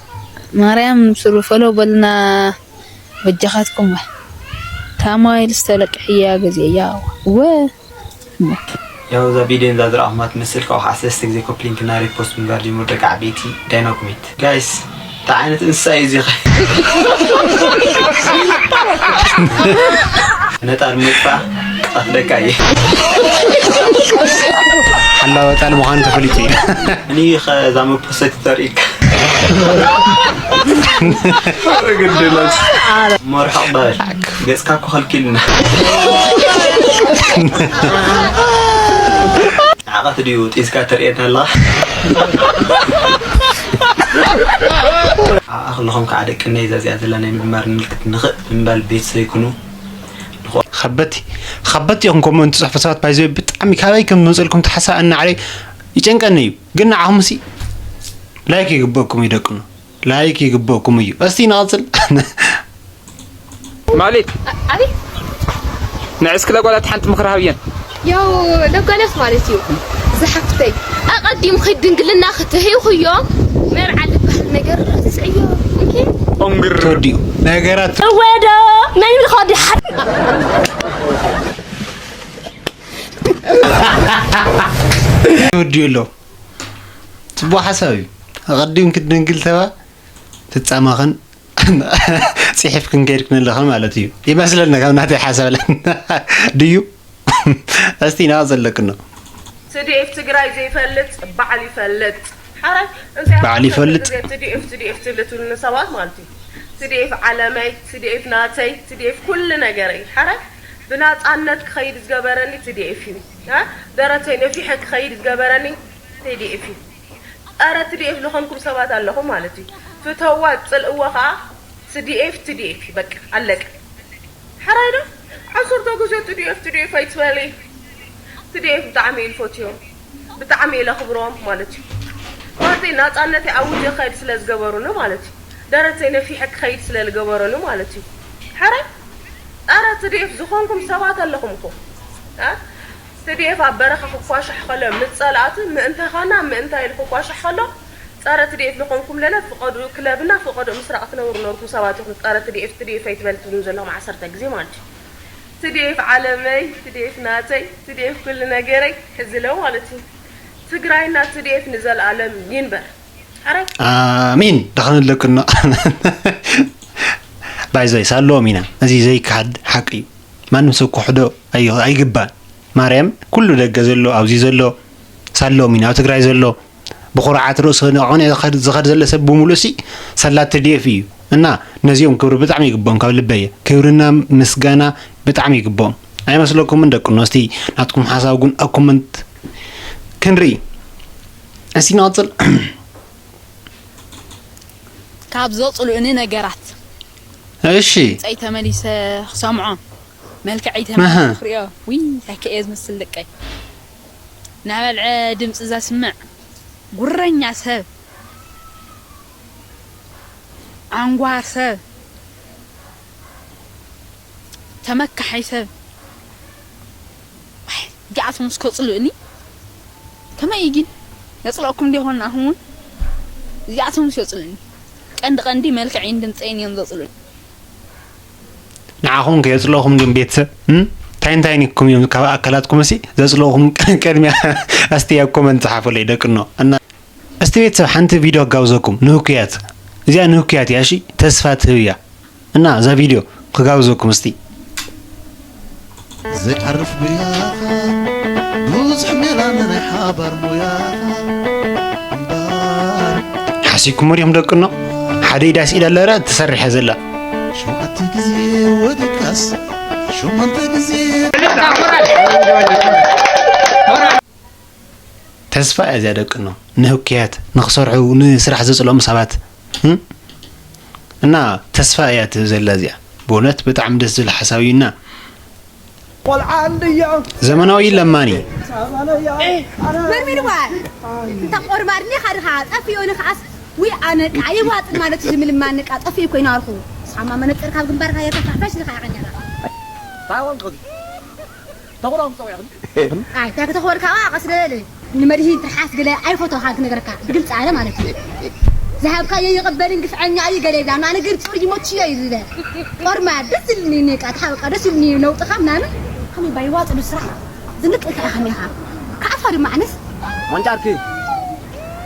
ማርያም ስሩ ፎሎ በሉና። በጃኻትኩም ዋ። ታማይል ዝተለቅሕያ ግዜ ያው። ወ-፣ ያው እዛ ቪድዮ እዛ ዝረኣኹማ ትመስል፣ ካብኡ ከዓ ሰለስተ ግዜ ኮፕሊንክ እና ሪፖስት ምግባር ጀምሩ ደቂ ዓበይቲ። ዳይናኩሜት ጋይስ፣ እንታይ ዓይነት እንስሳ እዩ እዚ ኸ? ነጣር ምጥፋእ። ኣፍደቃ እየ። ሓላወ ጣል ምዃኑ ተፈሊጡ እዩ። እኒ ኸዛ መፖሰት ተርእይካ። ግድለት። መርሖቕ በል። ገጽካ እኮ ኸልኪልና። ንዓቐት ድዩ ጢዝካ ተርእየና ኣለኻ? ኣኣ ከለኹም ከዓ ደቂ እነይ እዛ እዚኣ ዘላ ናይ ምድማር ምልክት ንኽእ ብምባል ቤተሰብ ይኩኑ። ከበቲ ከበቲ ኢኹም ኮመንት ትፅሕፉ ሰባት ባይዘ ብጣዕሚ ካበይ ከም ዝመፀልኩም ተሓሳ እናዕለይ ይጨንቀኒ እዩ። ግን ንዓኹም ሲ ላይክ ይግበእኩም እዩ ደቅኖ፣ ላይክ ይግበእኩም እዩ። እስቲ ንቐፅል። ማለት ኣቤት ንዕስኪ ለጓላት ሓንቲ ምኽሪ ሃብየን። ያው ለጓላት ማለት እዩ ዝሓፍተይ ኣቐዲምኺ ድንግልና ክትህይኹዮ መርዓ ዝበሃል ነገር ረስዕዮ። ኦኬ ኦንግር ተወዲኡ ነገራት እወ ዶ መን ይብል ከወዲ ሓ ይወድኡ ኣሎ። ፅቡቅ ሓሳብ እዩ። ኣቐዲምኪ ድንግል ተባ ትፃማኽን ፅሒፍክን ከይድክን ኣለኽን ማለት እዩ ይመስለኒ ካብ ናተይ ሓሳብ ለ ድዩ እስቲ ኢና ዘለክን ነው። ትዲኤፍ ትግራይ ዘይፈልጥ በዓል ይፈልጥ። ሓራይ እንታይ በዓል ይፈልጥ። ትዲኤፍ ትዲኤፍ ትብሉ ትብሉኒ ሰባት ማለት እዩ። ትዲኤፍ ዓለመይ፣ ትዲኤፍ ናተይ፣ ትዲኤፍ ኩሉ ነገረይ። ሓራይ ብናፃነት ክኸይድ ዝገበረኒ ትዲኤፍ እዩ። እ? ደረተይ ነፊሐ ክኸይድ ዝገበረኒ ትዲኤፍ እዩ። ጸረ ትዲኤፍ ዝኾንኩም ሰባት ኣለኹም ማለት እዩ። ፍተዋ ጽልእዎ ኸዓ ትዲኤፍ ትዲኤፍ እዩ በቃ ኣለቀ። ሕራይ ዶ ዓሰርተ ግዜ ትዲኤፍ ትዲኤፍ ኣይትበሊ። ትዲኤፍ ብጣዕሚ እየ ዝፈትዮም ብጣዕሚ እየ ለኽብሮም ማለት እዩ። ማለት ናፃነተይ ኣውጀ ክኸይድ ስለ ዝገበሩኒ ማለት እዩ። ደረተይ ነፊሐ ክኸይድ ስለ ዝገበሩኒ ማለት እዩ። ሕራይ ጸረ ትዲኤፍ ዝኾንኩም ሰባት ኣለኹም እኮ እ? ትዲኤፍ ኣብ በረኻ ክኳሻሕ ከሎ ምስ ጸላእቱ ምእንታኻና ምእንታ ኢሉ ክኳሻሕ ከሎ ጸረ ትዲኤፍ ዝኾንኩም ለለ ፍቐድኡ ክለብና ፍቐድኡ ምስራቕ ትነብሩ ነበርኩም ሰባት ኢኹም ጸረ ትዲኤፍ ትዲኤፍ ኣይትበል ትብሉኒ ዘለኹም ዓሰርተ ግዜ ማለት እዩ። ትዲኤፍ ዓለመይ ትዲኤፍ ናተይ ትዲኤፍ ኩሉ ነገረይ ሕዚ ለው ማለት እዩ። ትግራይና ትዲኤፍ ንዘለኣለም ይንበር። ኣረ ኣሚን ደኸነለክና ባይዘይ ሳለዎም ኢና እዚ ዘይከሓድ ሓቂ እዩ። ማንም ሰብ ክሕዶ ኣይግባእ። ማርያም ኩሉ ደገ ዘሎ ኣብዚ ዘሎ ሳሎም ኢና ኣብ ትግራይ ዘሎ ብኩርዓት ርእሱ ንዕቕንዕ ዝኸድ ዘሎ ሰብ ብምሉእ ሲ ሰላት ትዲኤፍ እዩ እና ነዚኦም ክብሪ ብጣዕሚ ይግብኦም ካብ ልበየ ክብርና ምስጋና ብጣዕሚ ይግብኦም ኣይመስለኩምን ደቂ ኣንስቲ ናትኩም ሓሳብ ግን ኣብ ኮመንት ክንርኢ እስቲ ንቐፅል ካብ ዘፅሉእኒ ነገራት እሺ ድምፀይ ተመሊሰ ክሰምዖ መልክዐይ ተመሊሰ ክሪኦ ውይ ታከ እየ ዝመስል ደቀይ ናበልዐ ድምፂ ዘስምዕ ጉረኛ ሰብ ዓንጓር ሰብ ተመካሓይ ሰብ እዚኣቶም እስከ ፅልእኒ ከመይ ግን የፅልኦኩም እንዲኾን ኣኹም እውን እዚኣቶም እስከ ፅልእኒ ቀንዲ ቀንዲ መልክዐይን ድምፀይን እዮም ዘፅልእኒ ንዓኹም ከየፅልኦኹም ግን ቤተሰብ እንታይ እንታይ ኒኩም እዮም ካብ ኣካላትኩም እሲ ዘፅልኦኹም ቅድሚያ እስቲ ኣብ ኮመንት ፀሓፉለይ ደቅኖ እና እስቲ ቤተሰብ ሓንቲ ቪድዮ ክጋብዘኩም ንህኩያት እዚኣ ንህኩያት እያ እሺ ተስፋ ትህብ እያ እና እዛ ቪድዮ ክጋብዘኩም እስቲ ዘይዓርፍ ጉያኻ ብዙሕ ሜላ ንናይ ሓባር ሙያኻ እምበር ሓሲብኩሞ ዲኹም ደቅኖ ሓደ ኢዳ ስኢዳ ኣለረ ትሰርሕ እያ ዘላ ሸውዓተ ግዜ ወዲቃስ ሸሞንተ ግዜ ተስፋ እያ እዚኣ ደቅኖ ንህኩያት ንክሰርሑ ንስራሕ ዘፅሎም ሰባት እም? እና ተስፋ እያ ትህብ ዘላ እዚኣ ብእውነት ብጣዕሚ ደስ ዝብል ሓሳብ እዩ እና ቆልዓ እንድያ ዘመናዊ ለማኒ ሳባለያ መርሚርዋ እንታ ቆርባድ ኒ ካድኻ ጠፊኡ ንኸዓስ ውይ ኣነ ቃ ይዋጥን ማለት እዩ ዝምልማኒ ቃ ጠፊኡ ኮይኑ ኣልኹ ሳማ መነፅር ካብ ግንባርካ የርካ ፋሽ ኢልካ ያቐኛላ ታወንቅት ተኹሎም ፀውዕኽን ኣይ እንታይ ከተኾር ካባ ቀስ ገለ ንመድሂን ትርሓስ ገለ ኣይፈቶ ካብ ክነገረካ ብግልፂ ኣነ ማለት እዩ ዝሃብካዮ ይቕበልን ግፍዐኛ እዩ ገለ ይብላ ኣነ ግን ፅሩይ ይሞችዮ እዩ ዝብለ ቆርማ ደስ ዝልኒ ቃ ትሓበቃ ደስ ይብልኒ ነውጥኻ ምናምን ከመይ ባይዋፅሉ ስራሕ ዝንቅ ኢልካ ኢኻ ኔኻ ክኣትዋ ድማ ኣነስ መንጫርኪ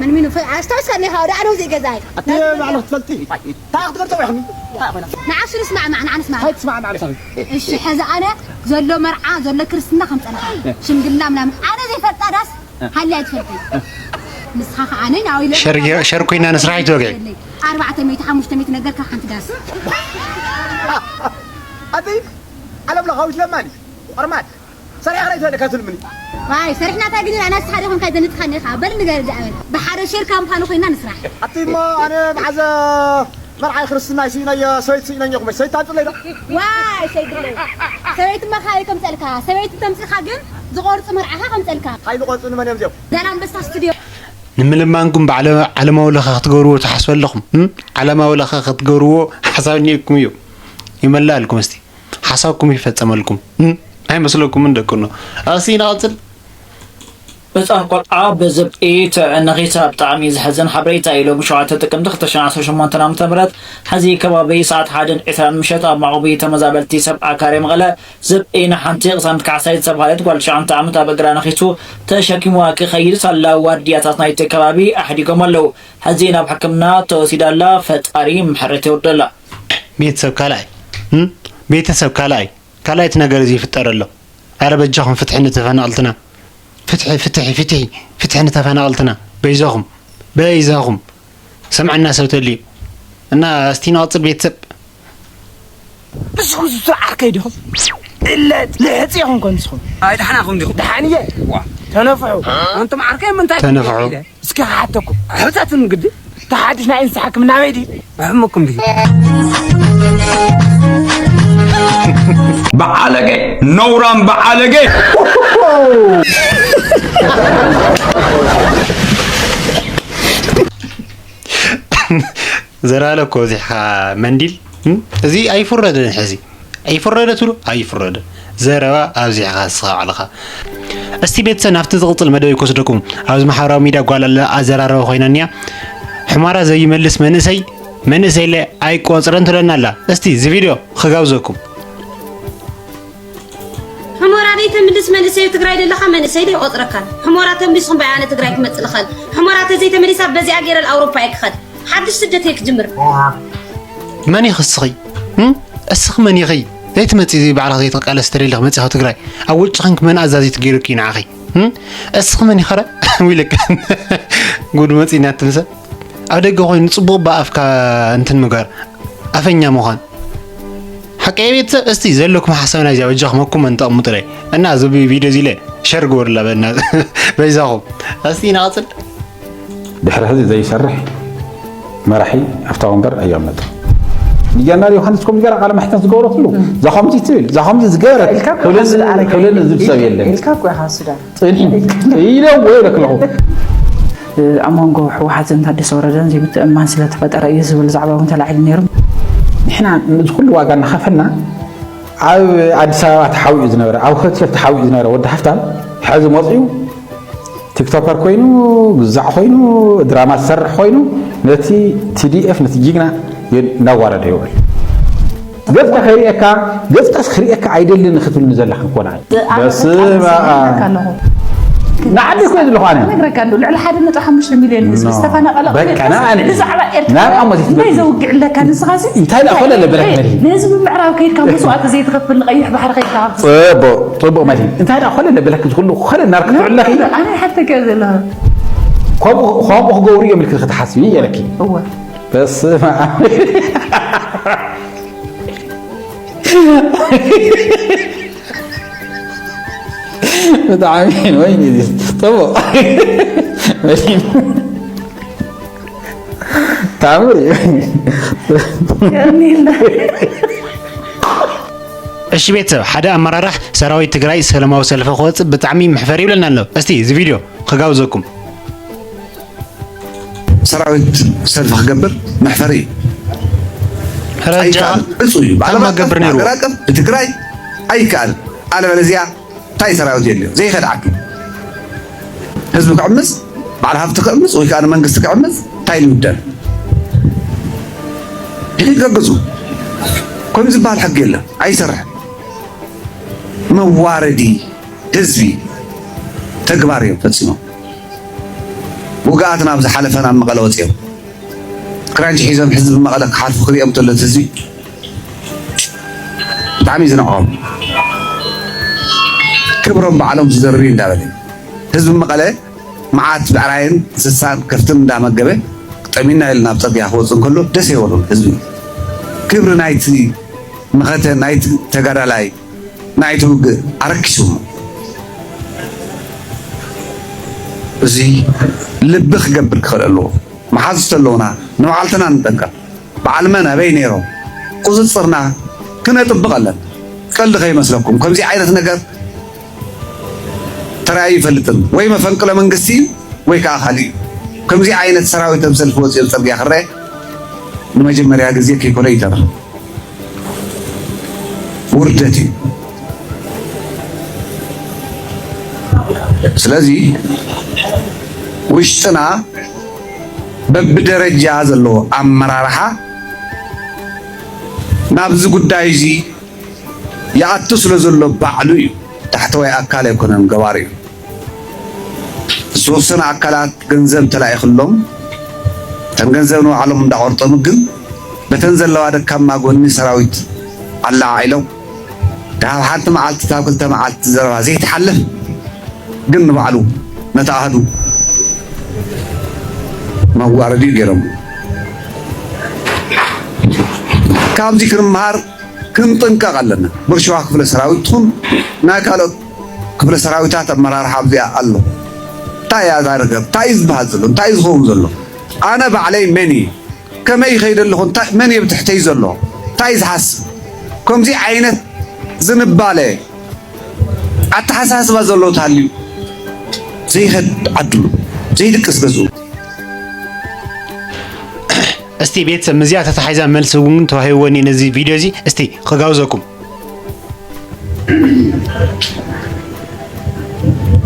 ምን ሚኑ ኣስታውሰኒ ካብ ዳዕዶ ዘይገዛይ ኣቲ ባዕልኽ ትፈልጢ። እንታይ ክትገልጸ ወይኽኒ? እንታይ ኮይና? ንዓሱ ንስማዕማዕ ንዓ ንስማዕ እንታይ ትስማዕማዕ ንሳኺ? እሺ ሕዚ ኣነ ዘሎ መርዓ ዘሎ ክርስትና ከም ጸንሓ ሽምግልና ምናምን ኣነ ዘይፈልጣ ዳስ ሃልያ ትፈልጢ። ንስኻ ከዓነ ናው ኢለ ሸር ኮይና ንስራሕ ይትወግዒ። ኣርባዕተ ሚእቲ ሓሙሽተ ሚእቲ ነገር ካብ ሓንቲ ዳስ ኣቲ ዓለም ለኻዊት ለማኒ ቆርማድ ሰሪሕኻ ዶ ይትፈልጥ ካብ ትልምኒ? ዋይ ሰሪሕና እንታይ ግዲና ንስኻ ዲኹም ካይ ዘንጥኻኒ ኢኻ በል ንገር ዛዕበል ብሓደ ሼር ካምፓኒ ኮይና ንስራሕ። ኣቲ እሞ ኣነ መዓዘ መርዓይ ክርስትናይ ስኢነዮ ሰበይቲ ስኢነዮ ኩመይ ሰበይቲ ታምፅለይ ዶ? ዋይ ሰይድለይ ሰበይቲ መኻሪ ከምፀልካ ሰበይቲ ተምፅኻ ግን ዝቆርፁ መርዓኻ ከምፀልካ። ኣይዝቆርፁ ንመን እዮም እዚኦም? ዛላንበሳ ስቱድዮ። ንምልማንኩም ብዓለማዊ ለኸ ክትገብርዎ ትሓስቡ ኣለኹም? እም? ዓለማዊ ለኸ ክትገብርዎ ሓሳብ እኒኤኩም እዩ። ይመላእልኩም እስቲ። ሓሳብኩም ይፈጸመልኩም እም? ኣይመስለኩምን ደቅኖ? እስቲ ንቐጽል። ህፃን ቆልዓ ብዝብኢ ትዕነኺታ ብጣዕሚ ዘሕዝን ሓበሬታ እዩ። ሎሚ ሸውዓተ ጥቅምቲ ክልተ ሽሕን ዓሰርተ ሸሞንተን ዓመተ ምህረት ሕዚ ከባቢ ሰዓት ሓደን ዕስራን ምሸት ኣብ መዕቆቢ ተመዛበልቲ ሰብ ኣካርየ መቐለ ዝብኢ ንሓንቲ ቅሳነት ካሕሳይ ዝተብሃለት ጓል ትሽዓተ ዓመት ኣብ እግራ ነኺሱ ተሸኪምዋ ክኸይድ ሳላ ዋርድያታት ናይቲ ከባቢ ኣሕዲጎም ኣለዉ። ሕዚ ናብ ሕክምና ተወሲዳ ኣላ። ፈጣሪ ምሕረት የውርደላ። ቤተሰብ ካልኣይ እም? ቤተሰብ ካልኣይ ካልኣይ እቲ ነገር እዚ ይፍጠር ኣሎ። ኣረ በጃኹም ፍትሒ ንተፈናቐልትና። ፍትሒ ፍትሒ ፍትሒ ፍትሒ ንተፈናቐልትና። በይዛኹም በይዛኹም ሰምዐና ሰብ ተልዩ እና እስቲ ንቐፅል ቤተሰብ። ብስኹም ዝብስሩ ዓርከይ ዲኹም? እለ ልሕፂ ኢኹም ኮን ንስኹም? ኣይ ደሓና ኢኹም ዲኹም? ደሓን እየ። ዋ ተነፍሑ። ኣንቱም ዓርከይ ምንታይ ተነፍሑ። ኢለ? እስኪ ክሓተኩም። ሕፀትን ግዲ ተሓዲሽ ናይ እንስሳ ሕክምና ኣበይ ድዩ? ብሕሙኩም ድዩ? በዓለገ ነውራም በዓለገ። ዘራለ እኮ እዚሕኻ መንዲል እም? እዚ ኣይፍረድን ሕዚ ኣይፍረደ ትብሉ ኣይፍረደ ዘረባ ኣብዚሕኻ እስኻ ባዕልኻ። እስቲ ቤተሰብ ናብቲ ዝቕጽል መደብ ይኮስደኩም። ኣብዚ ማሕበራዊ ሚድያ ጓል ኣለ ኣዘራረባ ኮይና እኒያ። ሕማራ ዘይመልስ መንእሰይ መንእሰይ ለ ኣይቆጽረን ትብለና ኣላ። እስቲ እዚ ቪድዮ ክጋብዘኩም። ሕሞራ ደይ ተምልስ መንእሰይ ትግራይ ደለኻ መንእሰይ ደይ ቆጽረካን። ሕሞራ ተምሊስኹም ባይ ኣነ ትግራይ ክመጽእ ልኸል። ሕሞራ ተዘይ ተመሊሳ በዚኣ ገይረ ኣውሮፓ እየ ክኸድ። ሓድሽ ስደት እየ ክጅምር። መን ኢኺ እስኺ? እም? እስኺ መን ኢኺ? ዘይትመጺ ባዕልኺ ዘይትቃለሲ ተደሊኺ መጺኺ ትግራይ። ኣብ ውጭ ኺንኪ መን ኣዛዚት ገይሩኪ ንዓኺ? እም? እስኺ መን ኢኺ ኸረ? ዊልክ። ጉድ መጺና ትምሰ። ኣብ ደገ ኮይኑ ጽቡቕ ብኣፍካ እንትን ምግባር። ኣፈኛ ምዃን። ሓቀይ ቤተሰብ እስቲ ዘለኩም ሓሳብ ናይዚኣ በጃኹም ኣብ ኮመንት ኣቕምጡለይ። እና እዚ ቪድዮ እዚ ኢለ ሸር ግበሩላ በና በይዛኹም። እስቲ ንቐጽል። ድሕሪ ሕዚ ዘይሰርሕ መራሒ ኣብታ ወንበር ኣይቕመጥን። ንጃንዳር ዮሃንስ ከምኡ ገይራ ቃለ መሕተት ዝገበረትሉ እዛ ከምዚ ትብል እዛ ከምዚ ዝገበረት ኢልካ እኮ ክብለኒ ሓስድ ኣረገ። ክብለኒ ዝብል ሰብ የለን። ኢልካ እኮ ኢኻ ሱዳን። ጽንሒ ኢለ እወ ኢለኪ ኣለኹ። ኣብ መንጎ ህወሓትን ታደሰ ወረደን ዘይምትእምማን ስለተፈጠረ እዩ ዝብል ዛዕባ እውን ተላዒሉ ነይሩ። ንሕና ነዚ ኩሉ ዋጋ እናኸፈልና ኣብ ኣዲስ ኣበባ ተሓቢኡ ዝነበረ ኣብ ሆቴል ተሓቢኡ ዝነበረ ወዲ ሃፍታም ሕዚ መፂኡ ቲክቶከር ኮይኑ ግዛዕ ኮይኑ ድራማ ዝሰርሕ ኮይኑ ነቲ ቲዲኤፍ ነቲ ጅግና የድ- እናዋረደ ይውዕል። ገፅካ ከይርእየካ ገፅካስ ክርእየካ ኣይደልን ክትብልኒ ዘለካ እኮ ንዓይ። በስመ ኣብ። ኣለኹ። ንዓዲ እኮ እየ ዘለኹ ኣነ። ነግረካ እንዶ ልዕሊ ሓደ ነጥቢ ሓሙሽተ ሚልዮን ህዝቢ ኖ። ዝተፈናቐለ በቃ፣ ንዓይ። ብዛዕባ ኤርትራ ናብ ኣሞዚት እንታይ በቃ። ዘውግዕ ኣለካ ንስኻ ሲ? እንታይ ደኣ ኮነ ለበለክ መድሂ? ንህዝቢ ምዕራብ ከይድካ መስዋእቲ ዘይትኸፍል ንቐይሕ ባሕሪ ከይድካ ጽቡቕ፣ ጽቡቕ መድሂ። እንታይ ደኣ ኮነ ለበለክ ዝኹሉ ኮነ እናርክ ትዕለኺ? ኣነ ሓተካ ዘለኹ። ከምኡ ከምኡ ክገብሩ እዮም ኢልክ ክትሓስቢ እየ ኢለኪ። እወ። በስመ ኣብ። ብጣዕሚ ወይኒ እዚ ጽቡቕ። ተኣምር እዩ። እሺ ቤተሰብ፣ ሓደ ኣመራራሕ ሰራዊት ትግራይ ሰላማዊ ሰልፊ ክወፅእ ብጣዕሚ መሕፈሪ ይብለና ኣሎ። እስቲ እዚ ቪድዮ ክጋብዘኩም። ሰራዊት ሰልፊ ክገብር መሕፈሪ እዩ። ረጃ ኣይከኣል። ዕፁ እዩ። ብዓለም ኣቀፍ፣ ገብር ነይሩ። ብሃገር ኣቀፍ፣ ብትግራይ ኣይከኣል። ኣለበለዚያ እንታይ ሰራዊት የድልዮ? ዘይኸድ ዓዱ። ህዝቢ ክዕምፅ፣ በዓል ሃፍቲ ክዕምፅ ወይ ከዓ ንመንግስቲ ክዕምፅ እንታይ ልውደል? ሕጊ ገግፁ። ከምኡ ዝበሃል ሕጊ የለን። ኣይሰርሕን። መዋረዲ ህዝቢ ተግባር እዮም ፈፂሞም። ውግኣት ናብ ዝሓለፈ ናብ መቐለ ወፂኦም ክራንች ሒዞም ህዝቢ መቐለ ክሓልፉ ክሪኦም ተሎ እቲ ህዝቢ ብጣዕሚ እዩ ዝንዕቖም። ክብሮም ባዕሎም ዝደርቢ እንዳበለ ህዝቢ መቐለ መዓት ብዕራይን እንስሳን ከፍትን እንዳመገበ ጠሚና ኢሉ ናብ ፅርግያ ክወፅእ እንከሎ ደስ ይበሉ ህዝቢ። ክብሪ ናይቲ መኸተ ናይቲ ተጋዳላይ ናይቲ ውግእ ኣረኪስዎ። እዚ ልቢ ክገብር ክኽእል ኣለዎ። መሓዙት ኣለውና፣ ንባዕልትና ንጠንቀቕ። በዓል መን ኣበይ ነይሮም? ቁፅፅርና ክነጥብቕ ኣለና። ቀልዲ ከይመስለኩም፣ ከምዚ ዓይነት ነገር ተራእዩ ይፈልጥን። ወይ መፈንቅለ መንግስቲ እዩ ወይ ከዓ ካልእ እዩ። ከምዚ ዓይነት ሰራዊት ኣብ ሰልፊ ወፂኦም ፅርግያ ክረአ ንመጀመርያ ግዜ ከይኮነ ይተርፍ። ውርደት እዩ። ስለዚ ውሽጥና በብደረጃ ዘሎ ኣመራርሓ ናብዚ ጉዳይ እዚ ይኣቱ ስለ ዘሎ ባዕሉ እዩ። ታሕተዋይ ኣካል ኣይኮነን ገባሪ እዩ። ዝተወሰኑ ኣካላት ገንዘብ ተላኢኽሎም እተን ገንዘብ ንባዕሎም እንዳቆርጠሙ ግን በተን ዘለዋ ደካማ ጎኒ ሰራዊት ኣለዓዒሎም ካብ ሓንቲ መዓልቲ ካብ ክልተ መዓልቲ ዘረባ ዘይትሓልፍ ግን ንባዕሉ ነቲ ኣሃዱ መዋረዲ ገይሮም። ካብዚ ክንምሃር ክንጥንቀቕ ኣለና። ብርሽዋ ክፍለ ሰራዊት ትኹን ናይ ካልኦት ክፍለ ሰራዊታት ኣመራርሓ ኣብዚኣ ኣሎ። እንታይ እያ እዛ ርገብ? እንታይ እዩ ዝበሃል ዘሎ? እንታይ እዩ ዝኸውን ዘሎ? ኣነ ባዕለይ መን እየ? ከመይ ይኸይድ ኣለኹ? እንታይ፣ መን እየ ብትሕተይ ዘሎ? እንታይ እዩ ዝሓስብ? ከምዚ ዓይነት ዝንባለ ኣተሓሳስባ ዘሎ ተሃልዩ ዘይኸድ ዓድሉ፣ ዘይድቅስ ገዝኡ። እስቲ ቤተሰብ ምስዚኣ ተተሓሒዛ መልሲ እውን ተዋሂብወኒ ነዚ ቪድዮ እዚ እስቲ ክጋብዘኩም።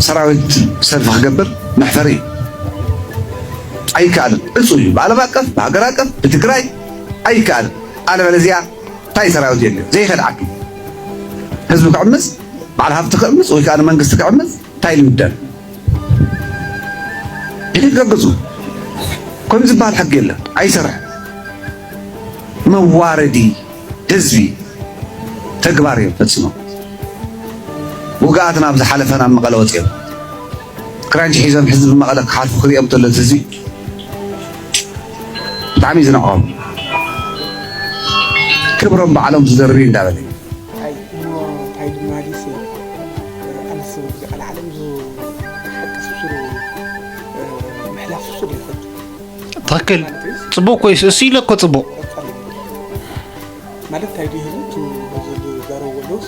ሰራዊት ሰልፊ ክገብር መሕፈሪ እዩ። ኣይከኣልን። ዕፁ እዩ። ብዓለም ኣቀፍ፣ ብሃገር ኣቀፍ፣ ብትግራይ ኣይከኣልን። ኣለበለዚያ እንታይ ሰራዊት የድልዮ? ዘይኸድ ዓዱ ህዝቢ ክዕምፅ፣ በዓል ሃፍቲ ክዕምፅ ወይ ከዓ ንመንግስቲ ክዕምፅ እንታይ ልምደን? ይገግፁ። ከምዚ ዝበሃል ሕጊ የለን። ኣይሰርሕ። መዋረዲ ህዝቢ ተግባር እዮም ፈፂሞም። ውግኣት ናብ ዝሓለፈ ናብ መቐለ ወፂኦም ክራንች ሒዞም ህዝቢ መቐለ ክሓልፉ ክሪኦም ተሎ እቲ ህዝቢ ብጣዕሚ እዩ ዝንዕቆም። ክብሮም ባዕሎም ዝደርቢ እንዳበለ እንታይ እሞ እንታይ ድማ ዲሲ ኣነስ ብዛዕባ ዓለም ዙ ሓቂ ስሱሩ ምሕላፍ ስሱር ይፈቱ ትኽክል። ማለት እዩ። ጽቡቅ እኮ እዩ። እሱ ኢለ እኮ ጽቡቅ። ቀጻሊ ማለት እንታይ ድዩ ህዝቢ እቲ ህዝቢ ዝዛረቡ ዘለውስ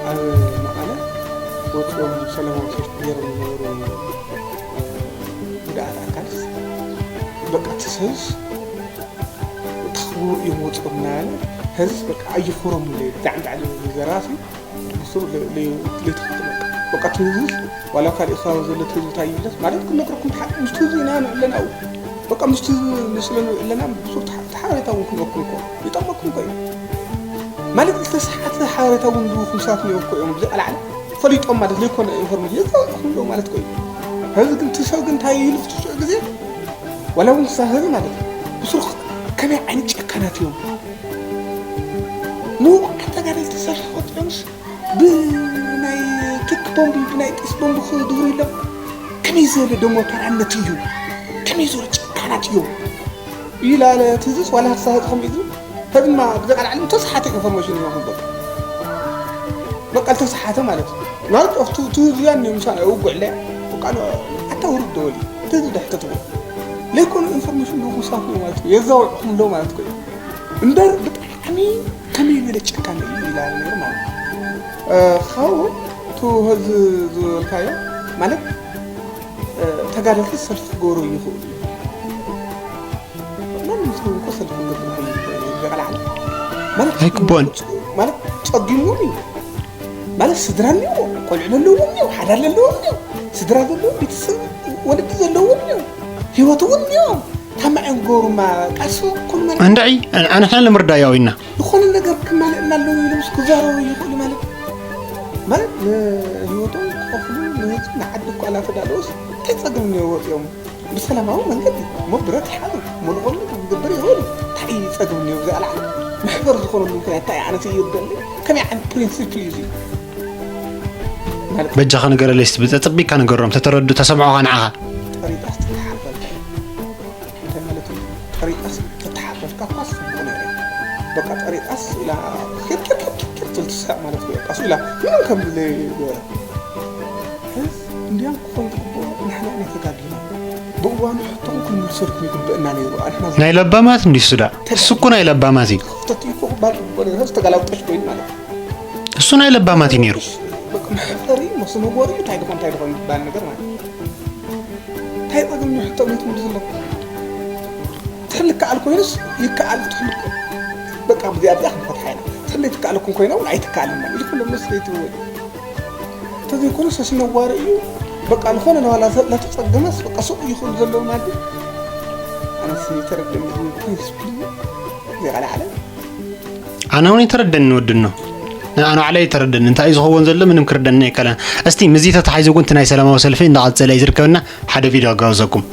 ኣብ መቐለ ወፂኦም ሰላማዊ ሰልፊ ገይሮም ዝነበሩ ጉዳኣት ኣካልስ በቃ እቲ ሰብስ ተኽብሩ እዮም ወፂኦም እናበለ ህዝብስ በቃ ኣየኽብሮም ኣሎ እዩ። ብዛዕባ ዘረባሲ ንሱ ለይተኸትሎ በቃ እቲ ህዝብስ ዋላ ካልእ ከባቢ ዘሎ እቲ ህዝቢ እንታይ ይብለስ ማለት ክነግረኩም ሓቂ ምስቲ ህዝቢ ኢና ንዕለና ኣብኡ በቃ ምስቲ ህዝቢ ንስለ ንዕለና ብሱር ሓበሬታ እውን ክንበኩም እኮ ይጠቕመኩም እኮ እዩ። ማለት ዝተሰሓተ ሓበሬታ እውን ዝህቡኹም ሰባት እኒኦ እኮ እዮም። ብዘይ ኣልዓል ፈሊጦም ማለት ዘይኮነ ኢንፎርሜሽን የዛወጥኹም ኣለዉ ማለት እኮ እዩ። ሕዚ ግን እቲ ሰብ ግን እንታይ ኢሉ ብትስዑ ግዜ ዋላ እውን ክሳብ ሕዚ ማለት እዩ ብሱር ከመይ ዓይነት ጨካናት እዮም። ንውቑዓት ተጋደልቲ ሰልፊ ቆፂሮምስ ብናይ ኪክ ቦምቢ ብናይ ጢስ ቦምቢ ክድብሩ ኢሎም ከመይ ዝበለ ደሞ ተራነት እዩ። ከመይ ዝበለ ጨካናት እዮም። ይላለ ትዝስ ዋላ ክሳብ ከምኡ ኢሉ ተድማ ብዘቃል ዓለም ተስሓተ ኢንፎርሜሽን ይረኽቡ በቃ በቃ ተስሓተ ማለት ማለት ኣብቱ ትዝያን ምሳን ውጉዕ ለ በቃ ኣታ ውርድ ደወል ትዝ ድሕተትዎ ለይኮኑ ኢንፎርሜሽን ንኹም ሳት ማለት የዛውዕኹም ሎ ማለት ኮዩ እምበር ብጣዕሚ ከመይ ዝበለ ጨካን እዩ ይላል ነይሩ ማለት ካብኡ ቱ ህዚ ዝበልካዮ ማለት ተጋደልቲ ሰልፊ ክገብሩ ይኽእሉ እዩ። ማንም ሰብ እኮ ሰልፊ ክገብር ይኽእል እዩ። ዘቐላዕለ ማለት ኣይግባእን። ማለት ጸጊምዎም እዩ። ማለት ስድራ እኒኦ፣ ቆልዑ ዘለዎም እኒኦ፣ ሓዳር ዘለዎም እኒኦ፣ ስድራ ዘለዎም፣ ቤተሰብ፣ ወለዲ ዘለዎም እኒኦ፣ ህይወት እውን እኒኦ። ታማዕዮም ክገብሩማ ቃልሲ ኩሉ ማለት እንድዒ፣ ኣንሕና ንምርዳእ ኢና። ዝኾነ ነገር ክማልእና ኣለዎ ኢሎም ክዛረቡ ይኽእሉ ማለት ማለት ንህይወቶም ክኸፍሉ ንህዝቢ ንዓዲ እኳ እናተዳለውስ እንታይ ጸገም እኒኦ ወፂኦም ብሰላማዊ መንገዲ እሞ ብረት ይሓዙ፣ እሞ ንቐሉ ክገብር ይኽእሉ። እንታይ እዩ ጸገም እኒኦ? ብዛዕባ ላዕሊ መሕፈር ዝኾነሉ ምኽንያት እንታይ እዩ? ኣነ ይርደኒ። ከመይ ዓይነት ፕሪንሲፕል እዩ እዚ? ማለት በጃኻ ንገረለይ እስቲ፣ ብጸ-፣ ጸቢብካ ንገሮም፣ ተተረዱ፣ ተሰምዖኻ ንዓኻ። ጠሪጣስ ትተሓርፈልካ እዩ። እንታይ ማለት እዩ? ጠሪጣስ ተተሓርፈልካ እኳ ጽቡቕ ነይሩ እዩ። በቃ ጠሪጣስ ኢላ ኪር ኪር ኪር ኪር ኪር ትብል ትስሕቕ ማለት እዩ። በቃ እሱ ኢላ ምንም ከም ዘይገበረ። ሕዝ እንዲያም ክኾን ዝግብኦ ንሕና ኢና ተጋዲልና። ብእዋኑ ሕቶኹም ክንምልሰልኩም ይግበአና ነይሩ። ኣንሕና ናይ ለባማት እንዲሱ ዳ? እሱ እኮ ናይ ለባማት እዩ። ክፍተት እዩ እኮ ክባል ዝግብኦ ነይሩ። ሕዝ ተጋላብጦሽ ኮይኑ ማለት እዩ። እሱ ናይ ለባማት እዩ ነይሩ። በቃ መሕፈሪ፣ መሰነጎሪ፣ እንታይ ድኾን፣ እንታይ ድኾን ዝበሃል ነገር ማለት እዩ። እንታይ ጸገም ንሕቶ ቤት ምንዲ ዘሎ? ትሕል ይከኣል ኮይኑስ ይከኣል ትሕል እኮ። በቃ ብዚኣ እዚኣ ክንፈትሓ ኢና። ትሕል ይትከኣል እኮ ኮይና እውን ኣይትከኣልን ማለት እዩ። ኩሉ ምስ ዘይትውል። እንተዘይኮነ ሰሲነዋሪ እዩ። በቃ ዝኾነ ነዋላ ለተጸገመስ በቃ ሱቕ ይኹን ዘለዎ ማለት እዩ። ኣነስ ይተረድእኒ ፕሪንስፕል እዩ። ዘይቃለ ዓለም። ኣነ እውን ይተረደኒ ወድኖ። ንኣነ ባዕለይ ይተረደኒ። እንታይ እዩ ዝኸውን ዘሎ ምንም ክርደኒ ኣይከኣለን። እስቲ ምስዚ ተተሓሒዙ እውን እቲ ናይ ሰላማዊ ሰልፊ እንዳቐጸለ እዩ ዝርከበና። ሓደ ቪድዮ ኣጋብዘኩም።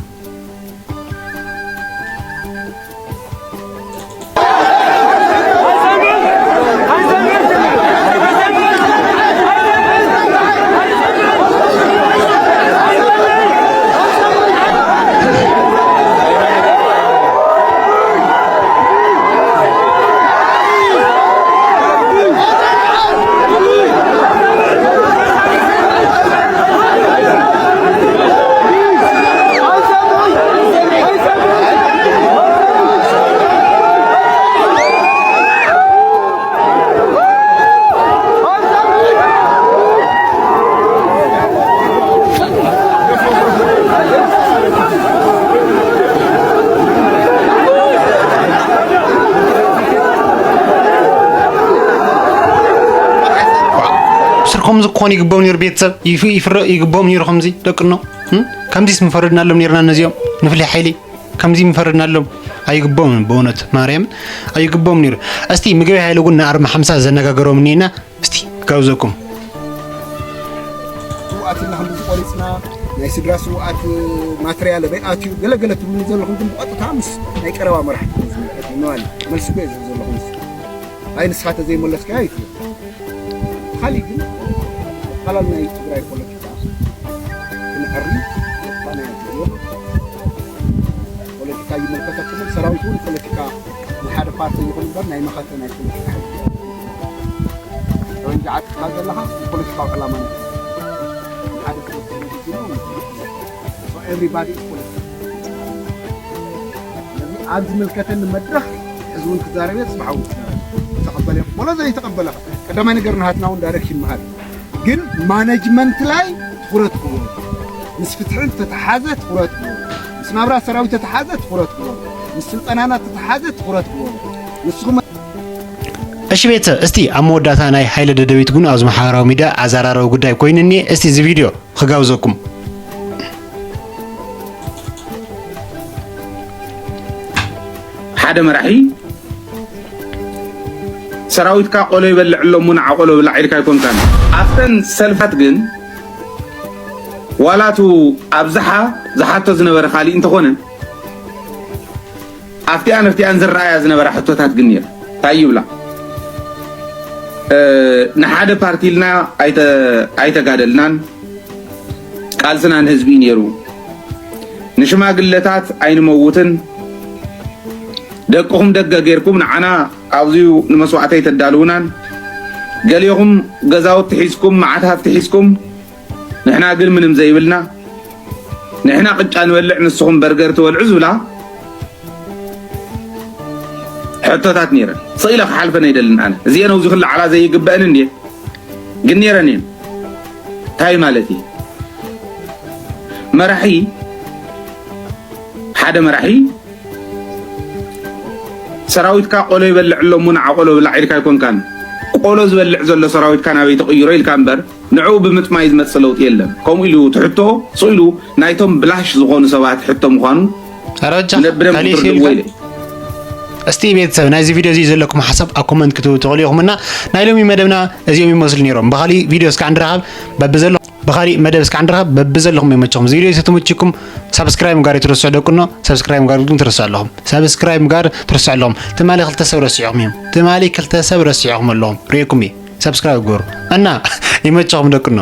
ስር ከምዚ ክኾን ይግብኦም ነይሩ፣ ቤተሰብ ይፍ-፣ ይፍረ-፣ ይግብኦም ነይሩ ከምዚ ደቅኖ። እም? ከምዚስ ምፈረድናሎም ነይርና ነዚኦም ንፍሉይ ሓይሊ። ከምዚ ምፈረድናሎም ኣይግብኦምን፣ ብእውነት ማርያምን ኣይግብኦም ነይሩ። እስቲ ምግበይ ሃይለ እውን ንኣርማ ሓምሳ ዘነጋገሮም እኒና እስቲ ክጋብዘኩም። ስውኣት ኢልና ክንዲ ዝቆሪፅና ናይ ስድራ ስውኣት ማትርያል ኣበይ ኣትዩ ገለገለ ትብሉ ዘለኹም፣ ግን ብቐጥታ ምስ ናይ ቀረባ መራሕቲ ዝምልከት እዩ። ንዋል መልሲ እኮ እዩ ዝህብ ዘለኹ ምስ ኣይ ንስኻ ተዘይመለስካዮ ይፍለጥ። ካሊእ ግን ኣቃላል ናይ ትግራይ ፖለቲካ ክንዕሪ ተስፋ ናይ ኣድልዮ። ፖለቲካ ይመልከተኩም። ሰራዊት እውን ፖለቲካ ንሓደ ፓርቲ ይኹን እምበር ናይ መኸተ ናይ ፖለቲካ ሓይሊ ጠበንጃ ዓጢቕካ ዘለኻ ንፖለቲካዊ ዕላማ ንሓደ ፖለቲካ ኤቭሪባዲ ፖለቲካ። ስለዚ ኣብ ዝምልከተኒ መድረኽ ሕዚ እውን ክዛረብ እየ፣ ጽባሕ እውን ክዛረብ እየ። ተቐበለ ይቕበሎ፣ ዘይተቐበለ ቀዳማይ ነገር ናሃትና እውን ዳይሬክሽን ምሃብ እዩ። ግን ማኔጅመንት ላይ ትኹረት ግበሩ። ምስ ፍትሒ ተተሓዘ ትኹረት ግበሩ። ምስ ናብራ ሰራዊት ተተሓዘ ትኹረት ግበሩ። ምስ ስልጠናና ተተሓዘ ትኹረት ግበሩ። ንስኹም እሺ ቤተሰብ፣ እስቲ ኣብ መወዳእታ ናይ ሃይለ ደደቢት ጉን ኣብዚ ማሕበራዊ ሚድያ ኣዘራራቢ ጉዳይ ኮይኑ እኒኤ። እስቲ እዚ ቪድዮ ክጋብዘኩም። ሓደ መራሒ ሰራዊትካ ቆሎ ይበልዕ ኣሎ እሞ ንዓ ቆሎ ብላዕ ኢልካ ኣይኮንካን። ኣብተን ሰልፋት ግን ዋላቱ ኣብዝሓ ዝሓቶ ዝነበረ ካሊእ እንተኾነ ኣብቲኣን ኣብቲኣን ዝረኣያ ዝነበራ ሕቶታት ግን ነይረን። እንታይ ይብላ? እ፣ ንሓደ ፓርቲ ኢልና ኣይተ-፣ ኣይተጋደልናን፣ ቃልስና ንህዝቢ እዩ ነይሩ። ንሽማግለታት ኣይንመውትን፣ ደቅኹም ደገ ጌርኩም ንዓና ኣብዚኡ ንመስዋእተይ ተዳልውናን፣ ገሊኹም ገዛውቲ ሒዝኩም፣ መዓት ሃፍቲ ሒዝኩም፣ ንሕና ግን ምንም ዘይብልና፣ ንሕና ቅጫ ንበልዕ፣ ንስኹም በርገር ትበልዑ ዝብላ ሕቶታት ነይረን። ስቕ ኢለ ክሓልፈን ኣይደልን ኣነ። እዚአን ኣብዚ ክለዓላ ዘይግበአን እንድየ፣ ግን ነይረን እየን። እንታይ ማለት እዩ? መራሒ፣ ሓደ መራሒ ሰራዊትካ ቆሎ ይበልዕ ኣሎ እሞ ንዓ ቆሎ ብላዕ ኢልካ ኣይኮንካን። ቆሎ ዝበልዕ ዘሎ ሰራዊትካ ናበይ ተቕይሮ ኢልካ እምበር፣ ንዕኡ ብምጥማይ ዝመጽእ ለውጢ የለን። ከምኡ ኢሉ ትሕቶ ስቕ ኢሉ ናይቶም ብላሽ ዝኾኑ ሰባት ሕቶ ምዃኑ ኧረ በጃኻ፣ ብደንቢ ካሊእ ክትርድእዎ ኢልካ። ኢለ። እስቲ ቤተሰብ ናይዚ ቪድዮ እዚ ዘለኩም ሓሳብ ኣብ ኮመንት ክትህቡ ትኽእሉ ኢኹም እና ናይ ሎሚ መደብና እዚኦም ይመስሉ ነይሮም። ብኻሊእ ቪድዮ እስካዕ ንራኸብ። በብዘሎ ብኻሊእ መደብ እስካዕ ንራኸብ። በብዘለኹም ይመቸኹም። እዚ ቪድዮ ተተመችኩም ሳብስክራይብ ምግባር ትረስዑ ደቅኖ። ሳብስክራይብ ምግባር ግን ትረስዑ ኣለኹም። ሳብስክራይብ ምግባር ትረስዑ ኣለኹም። ትማሊ ክልተ ሰብ ረሲዖም እዮም። ትማሊ ክልተ ሰብ ረሲዖም ኣለኹም። ሪእኩም እዩ። ሳብስክራይብ ግበሩ እና ይመቸኹም ደቅኖ።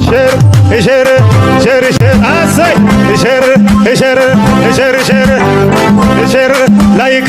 ሸር ሸር ሸር ሸር ኣሰይ ሸር ሸር ሸር ሸር ሸር ላይክ